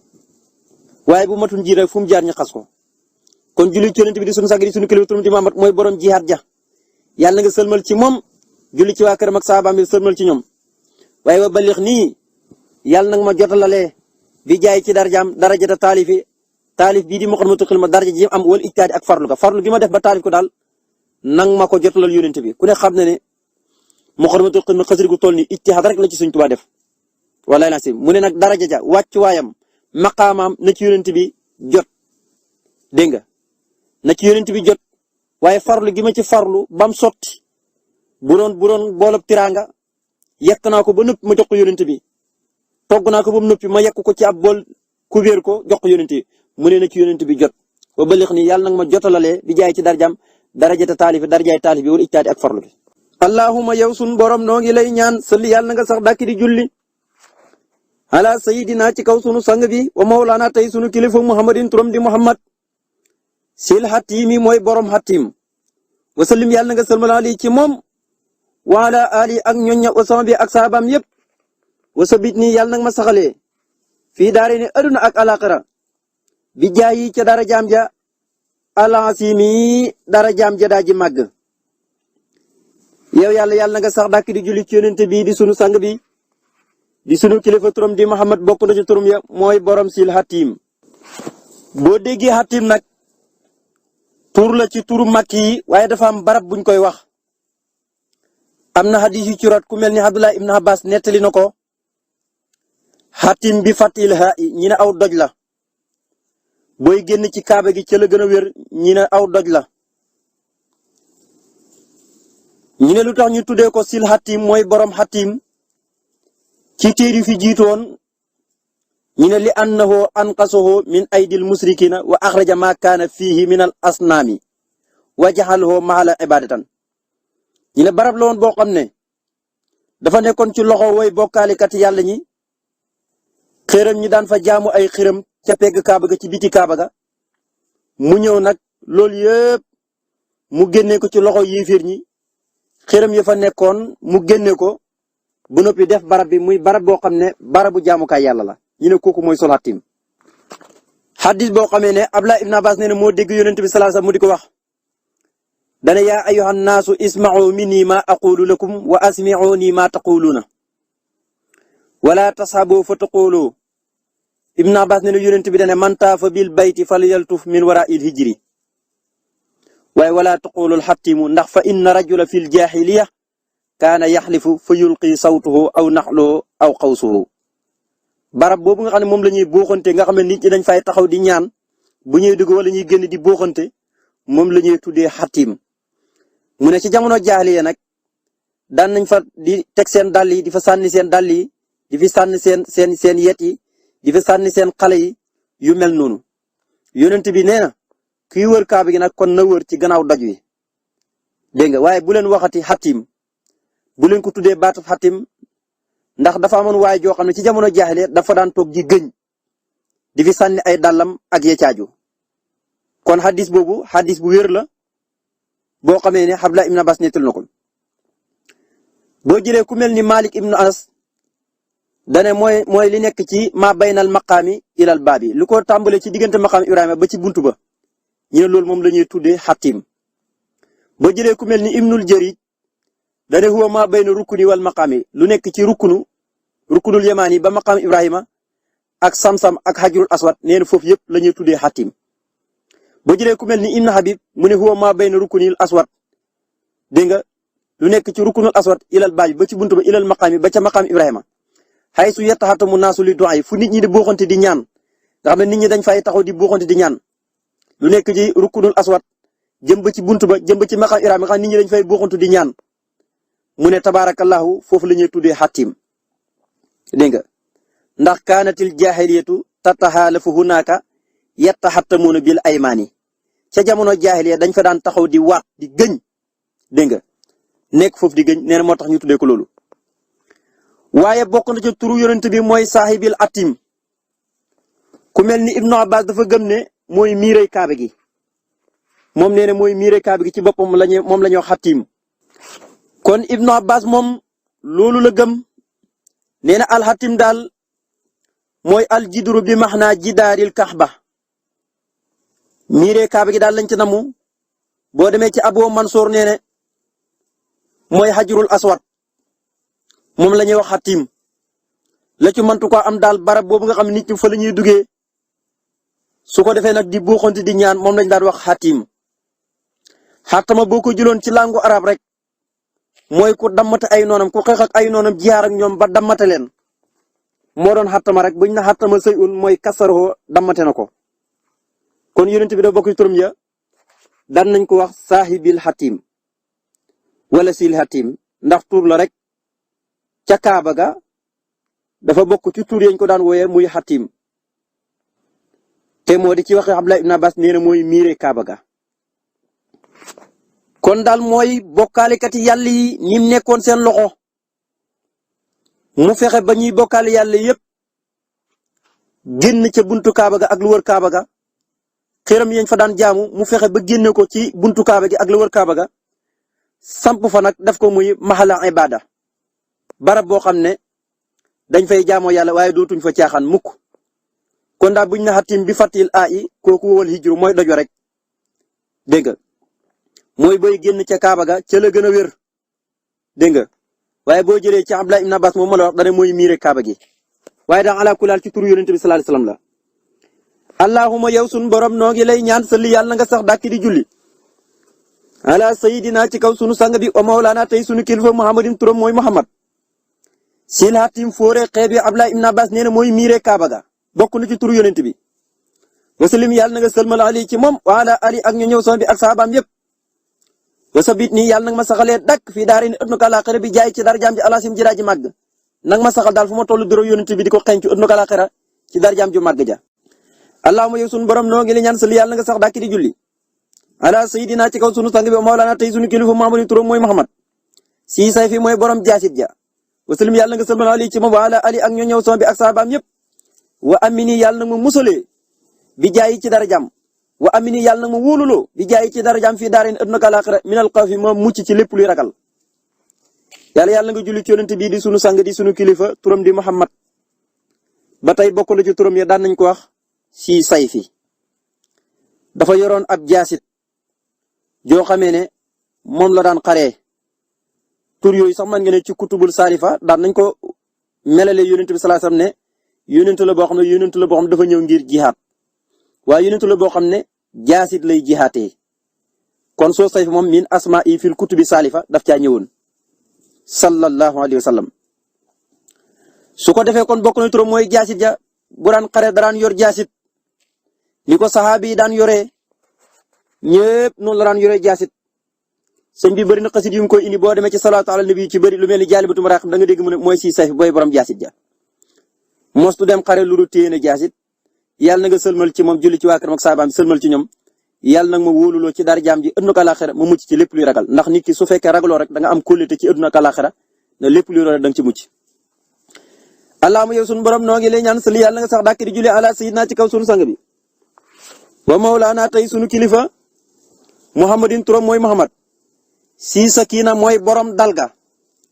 waaye bu matul njiit rek fu mu jaar ñi xas ko kon julli ci yonent bi di sunu sag di sunu kilifa turam di Muhammad mooy borom jihaad ja yàlla nga sëlmal ci moom julli ci waa këram ak saabaam bi sëlmal ci ñoom waaye wa balix nii yàlla nag ma jotalalee bi jaay ci darajata taalif bii di Muqaddamatul Xidma daraja ji am wal ijtihaad ak farlu gi ma def ba taalif ko daal nang ma ko jotalal yonent bi ku ne xam na ne Muqaddamatul Xidma xasir gu toll ni ijtihaad rek la ci Sëriñ Tuubaa def wallaahi la mu ne nag daraja ja wàccuwaayam maqaamaam na ci yonent bi jot dégg nga na ci yonent bi jot waaye farlu gi ma ci farlu bam sotti bu doon boolab tiraanga yekk naa ko ba nëpp ma jox ko yonent bi togg naa ko ba mu nëppi ma yekk ko ci ab bool kubéer ko jox ko yonent bi mu ne na ci yonent bi jot ba balix ni yàlla nag ma jotalalee bi jaay ci darajata taalif darajaay taalif bi wala ijtihaad ak farlu bi allahumma yow sun borom noo ngi lay ñaan salli yàlla na nga sax dàkk di julli ala sayidina ci kaw sunu sang bi wa mawlana tey sunu kilifa muhammadin turam di Muhammad sil xatiimi mooy borom xatiim wasallim yàlla na nga salmal ali ci moom waala ali ak ñoñña osama bi ak saabaam yépp wasabit nii yàlla nag ma saxalee fii daare ne aduna ak alaxira bi jaayi ca dara jaam ja alaasimi dara jaam ja daa ji màgg yow yàlla na nga sax dàkk di julli ci yonent bi di sunu sang bi di sunu kilifa turam di Muhammad bokk na ci turam ya mooy borom sil xatiim boo déggee xatiim nag tur la ci turu makk yi waaye dafa am barab buñ koy wax am na hadis yu ci rot ku mel ni Abdullah ibn Abbas nettali na ko xatim bi fatil ha ñi ne aw doj la booy génn ci kaaba gi ca la gën a wér ñi ne aw doj la ñi ne lu tax ñu tuddee ko sil xatim mooy borom xatim ci téeri fi jiitoon ñi ne li annahu anqasuhu min aydil musrikina wa axraja ma kaana fihi min al asnaami wa jaxalahu mahala ibadatan ñi ne barab la woon boo xam ne dafa nekkoon ci loxo way bokkaalikat yàlla ñi xëram ñi daan fa jaamu ay xëram ca pegg kaaba ga ci biti kaaba ga mu ñëw nag loolu yëpp mu génne ko ci loxo yéeféer ñi xëram ya fa nekkoon mu génne ko bu noppi def barab bi muy barab boo xam ne barabu jaamukaay yàlla la ñu ne kooku mooy sol xatim xadis boo xamee ne Abdullah ibn Abbas nee na moo dégg yonent bi sallallahu alayhi wasallam mu di ko wax dana yaa ayyuhan naasu isma'u minni ma aqulu lakum wa asmi'uni ma taquluna wala tashabu fa taqulu ibn Abbas nee na yonent bi dana man taafa bil bayti falyaltuf min wara'il hijri waaye wala taqulul xatimu ndax fa inna rajula fil jahiliya kaana yaxlifu fa yulqi sawtuhu aw naxluhu aw xawsuhu barab boobu nga xam ne moom la ñuy booxante nga xam ne nit ñi dañ fay taxaw di ñaan bu ñuy dugg wala ñuy génn di booxante moom la ñuy tuddee xatim mu ne ci jamono jaahiliya nag daan nañ fa di teg seen dàll yi di fa sànni seen dàll yi di fi sànni seen yet yi di fi sànni seen xale yi yu mel noonu yonent bi nee na kuy wër kaaba gi nag kon na wër ci gannaaw doj wi dégg nga waaye bu leen waxati xatim bu leen ko tuddee baatu xatim ndax dafa amoon waaye joo xam ne ci jamono jaaxle dafa daan toog ji gëñ di fi sànni ay dàllam ak ye caaju kon xadis boobu xadis bu wér la boo xamee ne Abdullah ibn Abbas nettal na ko boo jëlee ku mel ni Malik ibn Anas dane mooy li nekk ci ma baynal maqaami ilal baabi lu ko tàmbalee ci diggante maqaam Ibrahima ba ci buntu ba ñu ne loolu moom la ñuy tuddee xatim boo jëlee ku mel ni Ibnul Jarij dane huwa ma bayna rukuni wal maqaami lu nekk ci rukunul yamaani ba maqaam Ibrahima ak Samsam ak Hajrul Aswad nee na foofu yëpp la ñuy tuddee xatim boo jëlee ku mel ni Ibn Habib mu ne huwa ma bayna rukunil aswad dégg nga lu nekk ci rukunul aswad ilal baabi ba ci buntu ba ilal maqaami ba ca maqaam Ibrahima xay su yetaxatamu naasu li du'a fu nit ñi di buuxante di ñaan nga xam ne nit ñi dañ fay taxaw di buuxante di ñaan lu nekk ci rukunul aswad jëm ba ci buntu ba jëm ba ci maqaam Ibrahima nga xam nit ñi dañ fay buuxante di ñaan mu ne tabaarakallahu foofu la ñuy tuddee xatim dégg nga ndax kaanatil jaahiliyatu tatahaalafu hunaaka yataxattamuuna bil aymaani ca jamono jaahiliya dañ fa daan taxaw di waat di gëñ dégg nga nekk foofu di gëñ nee na moo tax ñu tuddee ko loolu. waaye bokk na ci turu yonent bi mooy saahibil atim ku mel ni Ibnu Abbas dafa gëm ne mooy miirey kaaba gi moom nee na mooy miirey kaaba gi ci boppam moom la ñuy wax xatim kon Ibnu Abbas moom loolu la gëm nee na alxatim daal mooy aljidru bi maxnaa jidaaril kaxba miirey kaaba gi daal lañ ci namu boo demee ci Abu Mansour nee na mooy xajrul aswad moom la ñuy wax xatim la ci mëntu ko am daal barab boobu nga xam ne nit ñi fa la ñuy duggee su ko defee nag di buuxanti di ñaan moom lañ daan wax xatim xatama boo ko jëloon ci langue arabe rek mooy ku dammate ay noonam ku xeex ak ay noonam jiyaar ak ñoom ba dammate leen moo doon xatama rek buñ na xatama sëyul mooy kasaroo dammate na ko kon yonent bi da bokk ci turam ya daan nañ ko wax saahibil xatim wala sil xatim ndax tur la rek ca Kaaba ga dafa bokk ci tur yañ ko daan wooyee muy xatim te moo di ci waxe Abdullah ibn Abbas nee na mooy miire Kaaba ga kon daal mooy bokkaalikati yàlla yi ñim nekkoon seen loxo mu fexe ba ñuy bokkaale yàlla yépp génn ca buntu Kaaba ga ak lu wër Kaaba ga xëram yañ fa daan jaamu mu fexe ba génne ko ci buntu Kaaba gi ak lu wër Kaaba ga samp fa nag def ko muy mahala ibada barab boo xam ne dañ fay jaamoo yàlla waaye dootuñ fa caaxaan mukk kon daal buñ na xatim bi fatil ai kooku wowal hijru mooy dojo rek dégg nga mooy booy génn ca Kaaba ga ca la gën a wér dégg nga waaye boo jëlee ci Abdullah ibn Abbas moom ma la wax dana mooy miire Kaaba gi waaye daal ala kulaal ci turu yonent bi sallallahu alayhi wasallam la allahumma yow sun borom noo ngi lay ñaan salli yàlla nga sax dàkk di julli ala sayidina ci kaw sunu sang bi wa mawlana tey sunu kilifa muhammadin turam mooy muhammad sil hatim foore xeeb yi Abdullah ibn Abbas nee na mooy miire Kaaba ga bokk na ci turu yonent bi wasalim yàlla na nga sëlmal ali ci moom wa ala ali ak ñu ñëw sama bi ak saabaam yépp wasabit nii yàlla nag ma saxalee dakk fii daari ni ëtnuka alaxira bi jaay ci darjaam ji alasim ji raaji màgg nag ma saxal daal fu ma tollu doro yonent bi di ko xeeñ ci ëtnuka alaxira ci darjaam ju màgg ja allahumma yow sunu borom noo ngi li ñaan sali yàlla nga sax dàkk di julli ala sayidina ci kaw sunu sang bi mawlana tey sunu kilifa Muhammadu turam mooy Muhammad si say fi mooy borom jaasit ja wasalim yàlla nga sëlmal ali ci moom wa ala ali ak ñu ñëw sama bi ak saabaam yépp wa amini yàlla nag ma musalee bi jaay ci darajam wa amini yàlla nag ma wóoluloo bi jaay ci darajam fii daarin ëdduna kalaaxira minal xawfi ma mucc ci lépp luy ragal yàlla nga julli ci yonent bii di sunu sang di sunu kilifa turam di Muhammad ba tey bokk na ci turam ya daan nañ ko wax si say fi dafa yoroon ab jaasit joo xamee ne moom la daan xaree tur yooyu sax man nga ne ci kutubul saarifa daan nañ ko melale yonent bi sallallahu alayhi wasallam ne yonent la boo xam ne dafa ñëw ngir jihaad waaye yonent la boo xam ne jaasit lay jihaatee kon soo sayf moom min asma yi fil kutubi saalifa daf caa ñëwoon sallallahu alayhi wa sallam su ko defee kon bokk na turam mooy jaasit ja bu daan xare daraan yor jaasit ni ko saxaabi yi daan yoree ñëpp noonu la daan yoree jaasit sëñ bi bëri na xasit yu mu koy indi boo demee ci salaatu ala nabi ci bëri lu mel ni jaalibatu maraqib da nga dégg mu ne mooy si sayf booy borom jaasit ja mostu dem xare lu dul téye na jaasit yàlla na nga sëlmal ci moom julli ci waa këram ak saabaam sëlmal ci ñoom yàlla nag ma wóoluloo ci dara jaam ji ëdduna ak àllaaxira ma mucc ci lépp luy ragal ndax nit ki su fekkee ragaloo rek da nga am kóllite ci ëdduna ak àllaaxira ne lépp luy ragal da nga ci mucc allahumma yow sunu borom noo ngi lay ñaan sali yàlla nga sax dàkk di julli ala sayyidina ci kaw sunu sang bi wa mawlaana tey sunu kilifa muhammadin turam mooy muhammad si sakina mooy borom dalga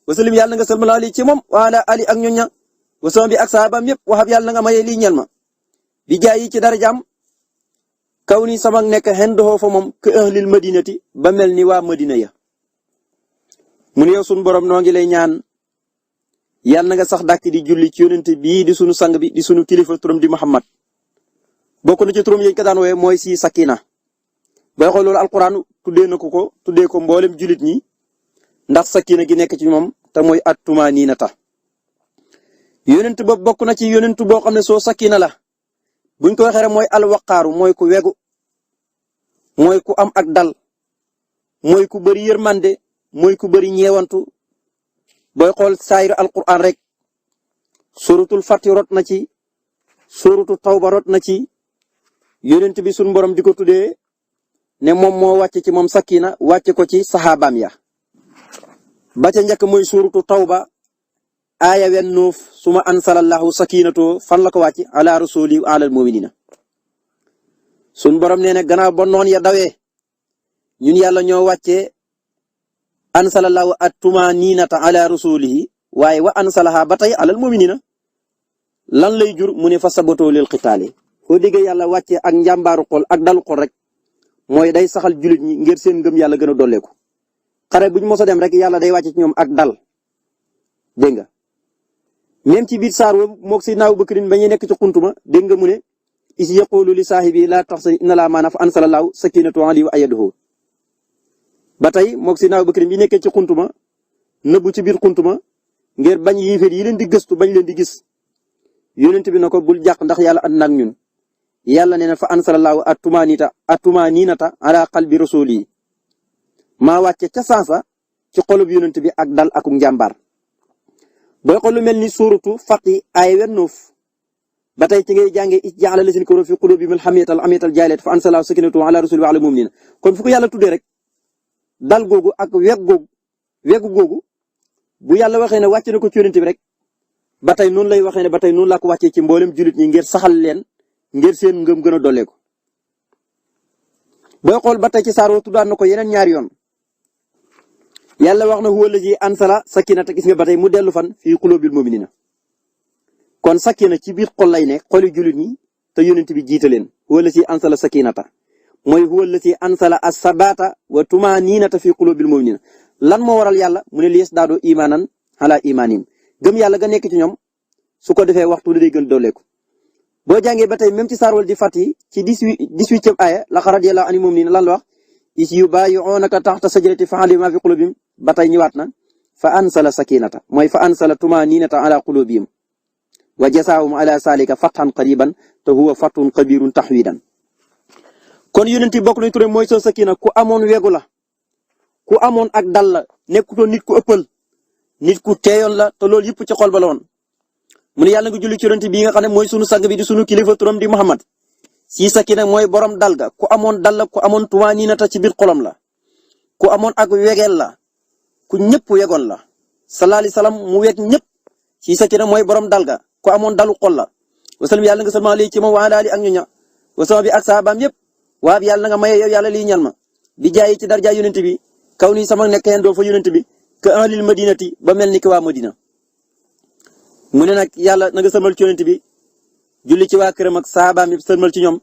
wasalim yàlla nga sëlmal ali ci moom wa ala ali ak ñoña wasama bi ak sahabam yëpp waxab yàlla nga maye lii ñel ma bi jaay yi ci darajaam kaw ni sama nekk xen doxoo fa moom ke ahlil madinati ba mel ni waa madina ya mun yow sunu borom noo ngi lay ñaan yàlla na nga sax dàkk di julli ci yonent bii di sunu sang bi di sunu kilifa turam di Muhammad bokk na ci turam yi ñu ko daan woowe mooy si sakina booy xool loolu alquran tuddee na ko tuddee ko mboolem jullit ñi ndax sakina gi nekk ci moom te mooy at-tumaninata yonent ba bokk na ci yonent boo xam ne soo sakina la buñ ko waxee rek mooy alwaqaaru mooy ku wegu mooy ku am ak dal mooy ku bëri yërmande mooy ku bëri ñeewantu booy xool saayir alquran rek suratul fati rot na ci suratu tawba rot na ci yonent bi sunu borom di ko tuddee ne moom moo wàcce ci moom sakina wàcce ko ci saxaabaam ya ba ca njëkk mooy suratu tawba aaya 29 suma ansalallahu sakinatoo fan la ko wàcc ala rasuli wa alal muminina sunu borom nee na gannaaw ba noon ya dawee ñun yàlla ñoo wàccee ansalallahu at-tumaninata ala rasulihi waaye wa ansalaha ba tey alal muminina lan lay jur mu ne fa sabatoo lil xitaali foo déggee yàlla wàccee ak njàmbaaru xol ak dalu xol rek mooy day saxal julit ñi ngir seen ngëm yàlla gën a dolleeku xare buñ mos a dem rek yàlla day wàcce ci ñoom ak dal dégg nga même ci biir saar woowu moog Seydina Abu Bakrin ba ñuy nekk ci xuntuma dégg nga mu ne is yaqulu li saahibi la taxzan inna laa maana fa ansalallahu sakinatahu alayhi wa ayyadahu ba tey moog Seydina Abu Bakrin bi nekkee ci xuntuma nëbbu ci biir xuntuma ngir bañ yéeféer yi leen di gëstu bañ leen di gis yonent bi na ko bul jàq ndax yàlla ànd na ak ñun yàlla nee na fa ansalallahu at-tumaninata ala qalbi rasuli maa wàcce ca saasa ci xolub yonent bi ak dal ak njàmbaar booy xool lu mel ni suuratu Fati ay 29 ba tey ci ngay jàngee ja'ala lazina kafaru fi qulubihimul hamiyatal jaahiliyya fa anzalallahu sakinatahu ala rasulihi wa ala mu'minina kon fu ko yàlla tuddee rek dal googu ak wegu googu bu yàlla waxee ne wàcce na ko ci yonent bi rek ba tey noonu lay waxee ne ba tey noonu laa ko wàccee ci mboolem jullit ñi ngir saxal leen ngir seen ngëm gën a dolleeku booy xool ba tey ci saar woo tuddaat na ko yeneen ñaari yoon yàlla wax na huwa allazi ansala sakinata gis nga ba tey mu dellu fan fii qulubil mu'minina kon sakina ci biir xol lay nekk xoli jullit ñi te yonent bi jiite leen huwa allazi ansala sakinata mooy huwa allazi ansala as-sabata wa tumaninata fii qulubil mu'minina lan moo waral yàlla mu ne lies daado imanan ala imanim gëm yàlla ga nekk ci ñoom su ko defee waxtu day gën dooleeku boo jàngee ba tey même ci saar wal di fàtti ci 18e aaya laqad radiyallahu anil mu'minina lan la wax is yubayi'unaka tahta sajarati fa'alima ma fi qulubihim ba tey ñëwaat na fa ansala sakinata mooy fa ansala tumaninata ala qulubihim wa jasaahum ala salika fathan qariban te huwa fathun kabirun tahwidan kon yonent yi bokk nañ turé mooy soo sakina ku amoon wegu la ku amoon ak dal la nekkutoon nit ku ëppal nit ku teeyoon la te loolu yëpp ci xol ba la woon mu ne yàlla nga julli ci yonent bi nga xam ne mooy sunu sang bi di sunu kilifa turam di Muhammad si sakina mooy borom dal ga ku amoon dal la ku amoon tumaninata ci biir xolam la ku amoon ak wegeel la ku ñëpp wegoon la sallallahu alayhi wasallam mu weg ñëpp si sakina mooy borom dal ga ku amoon dalu xol la wasallam yàlla nga salma lii ci moom waa daali ak ñu ña wasama bi ak saabaam yëpp waa bi yàlla nga maye yow yàlla lii ñal ma bi jaay ci darja yonent bi kaw nii sama nekk yéen doo fa yonent bi ka ahlil madinati ba mel ni ki waa Madina mu ne nag yàlla na nga sëlmal ci yonent bi julli ci waa këram ak saabaam yëpp sëlmal ci ñoom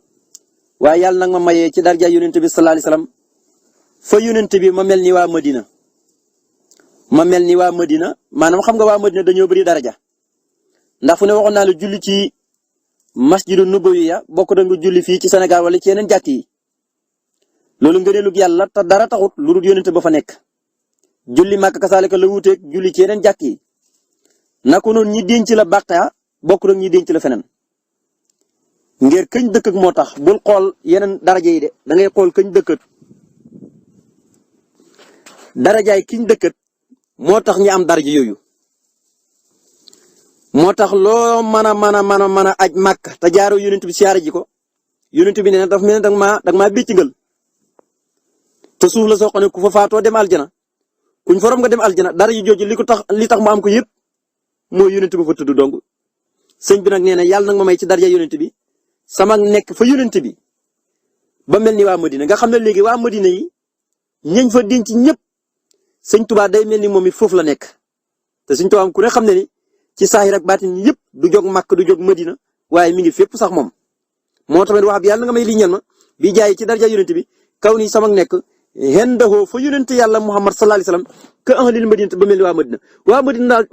waaye yàlla nag ma mayee ci darja yonent bi sallallahu alayhi wasallam fa yonent bi ma mel ni waa Madina ma mel ni waa Madina maanaam xam nga waa Madina dañoo bëri daraja ndax fu ne waxoon naa la julli ci masjidu Nabawiya bokk da nga julli fii ci Sénégal wala ci yeneen jàkk yi loolu ngëneelug yàlla te dara taxut lu dul yonent ba fa nekk julli Makka kasaalika la wuuteeg julli ci yeneen jàkk yi naka noonu ñi denc la bàqa bokk rek ñi denc la feneen ngir këñ dëkk ak moo tax bul xool yeneen daraja yi de da ngay xool këñ dëkk darajaay kiñ dëkkat moo tax ñi am daraja yooyu moo tax loo mën a aj màkk te jaaroo yonent bi siyaare ji ko yonent bi nee na dafa mel ne danga maa béccingal te suuf la soo xam ne ku fa faatoo dem aljana kuñ forom nga dem aljana daraja jooju li tax mu am ko yëpp mooy yonent bi fa tudd dong sëñ bi nag nee na yàlla nag ma may ci daraja yonent bi sama nekk fa yonent bi ba mel ni waa Madina nga xam ne léegi waa Madina yi ñeñ fa denc ñëpp sëñ Tuubaa day mel ni moom it foofu la nekk te sëñ Tuubaa ku ne xam ne ni ci saahir ak baatin yëpp du jóg Makk du jóg Madina waaye mi ngi fépp sax moom. moo tamit wax bi yàlla nga may li ñal ma bi jaay ci daraja yonent bi kaw ni sama nekk hendaxoo fa yonent yàlla Muhammad sallallahu alayhi wasallam ka ahlil Madina ba mel ni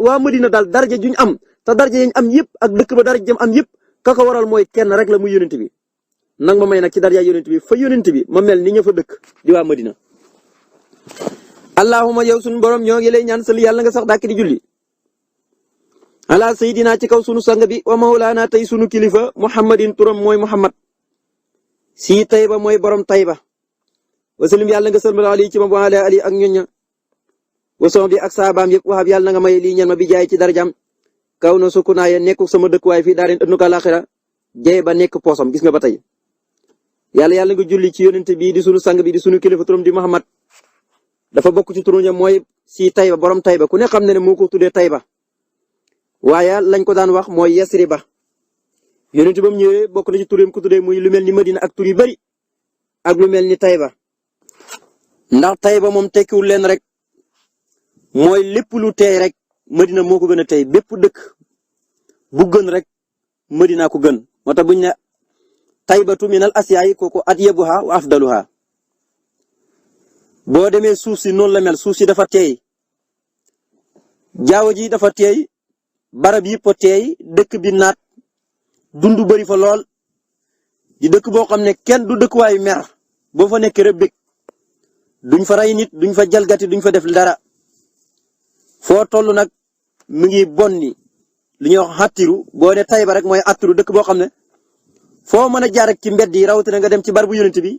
waa Madina daal daraja juñ am te daraja yañ am yëpp ak dëkk ba daraja jëm am yëpp ka ko waral mooy kenn rek la muy yonent bi nag ma may nag ci daraja yonent bi fa yonent bi ma mel ni ña fa dëkk di waa Madina. allahumma yow sunu borom ñoo ngi lay ñaan sali yàlla nga sax dàkk di julli ala sayidina ci kaw sunu sang bi wa mawlaana tey sunu kilifa muhammadin turam mooy muhammad si tayba mooy borom tayba wasalim yàlla nga sëlmal ali ci ma wa ala ali ak ñoña wason bi ak saabaam yëpp waxab yàlla nga may lii ñan ma bi jaay ci darajam kaw na sukkunaaya nekku sama dëkkuwaay fii daareen ënnu ko alaxira jay ba nekk poosam gis nga ba tey yàlla nga julli ci yonent bi di sunu sang bi di sunu kilifa turam di muhammad dafa bokk ci turuñam mooy si tayba borom tayba ku ne xam ne moo ko tuddee tayba waaye lañ ko daan wax mooy Yasriba yonent ba mu ñëwee bokk na ci turam ku tuddee muy lu mel ni Madina ak tur yu bari ak lu mel ni Tayba ndax Tayba moom tekkiwul leen rek mooy lépp lu teey rek Madina moo ko gën a teey bépp dëkk bu gën rek Madina ko gën moo tax buñ ne Taybatu minal asyaay kooku atyabuha wa afdaluha boo demee suuf si noonu la mel suuf si dafa teey jaww ji dafa teey barab yi po teey dëkk bi naat dundu bari fa lool di dëkk boo xam ne kenn du dëkkuwaayu mer boo fa nekk rek bëgg duñ fa rey nit duñ fa jalgati duñ fa def dara foo toll nag mu ngi bonni li ñuy wax xattiru boo ne Tayba rek mooy attiru dëkk boo xam ne foo mën a jaar rek ci mbedd yi rawatina nga dem ci barabu yonent bi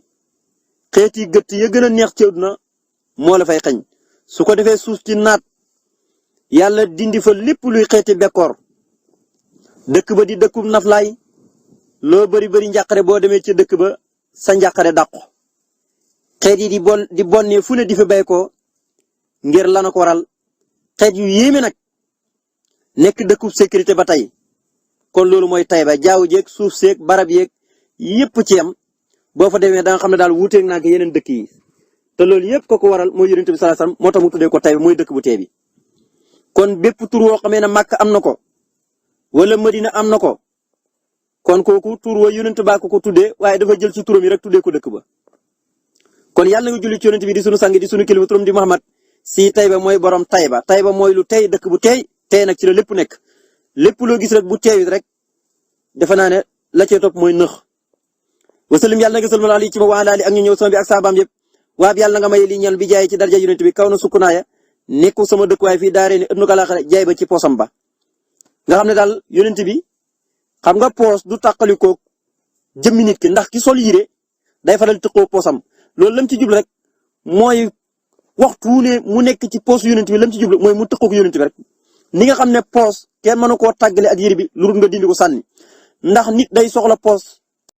xeeti gëtt ya gën a neex ci àdduna moo la fay xañ su ko defee suuf ci naat yàlla dindi fa lépp luy xeeti bekkoor dëkk ba di dëkkub naflaay loo bari njàqare boo demee ci dëkk ba sa njàqare dàqu xeet yi di bonnee fu ne di fa bay ko ngir lana ko waral xeet yu yéeme nag nekk dëkkub sécurité ba tey kon loolu mooy Tayba jaww jeeg suuf seeg barab yeeg yépp ci yam boo fa demee da nga xam ne daal wuuteeg naa ak yeneen dëkk yi te loolu yépp ko waral mooy Yonent bi sallallahu alayhi wasallam moo tax mu tuddee ko Tayba mooy dëkk bu tee bi kon bépp tur woo xamee ne Makka am na ko wala Madina am na ko kon kooku tur wa Yonent baa ko tuddee waaye dafa jël ci turam yi rek tuddee ko dëkk ba kon yàlla nga julli ci Yonent bi di sunu sang di sunu kilifa turam di Muhammad si Tayba mooy borom Tayba Tayba mooy lu tey dëkk bu tey tey nag ci la lépp nekk lépp loo gis rek bu teewit rek defe naa ne la cee topp mooy nëx wasalim yàlla nga sëlmal ali ci ma waa laali ak ñu ñëw sama bi ak saabaam yëpp waab yàlla nga may li ñal bi jaay ci darja Yonent bi kaw na sukkunaaya nekku sama dëkkuwaay fii daaree ni ënnu ko laaxare jaay ba ci poosam ba nga xam ne daal Yonent bi xam nga poos du tàqalikoo jëmmi nit ki ndax ki sol yire day faral tëqoo poosam loolu lam ci jublu rek mooy waxtu ne mu nekk ci poos Yonent bi lam ci jublu mooy mu tëqoo ko Yonent bi rek ni nga xam ne poos kenn mënu koo tàggale ak yére bi lu dul nga dindi ko sànni ndax nit day soxla poos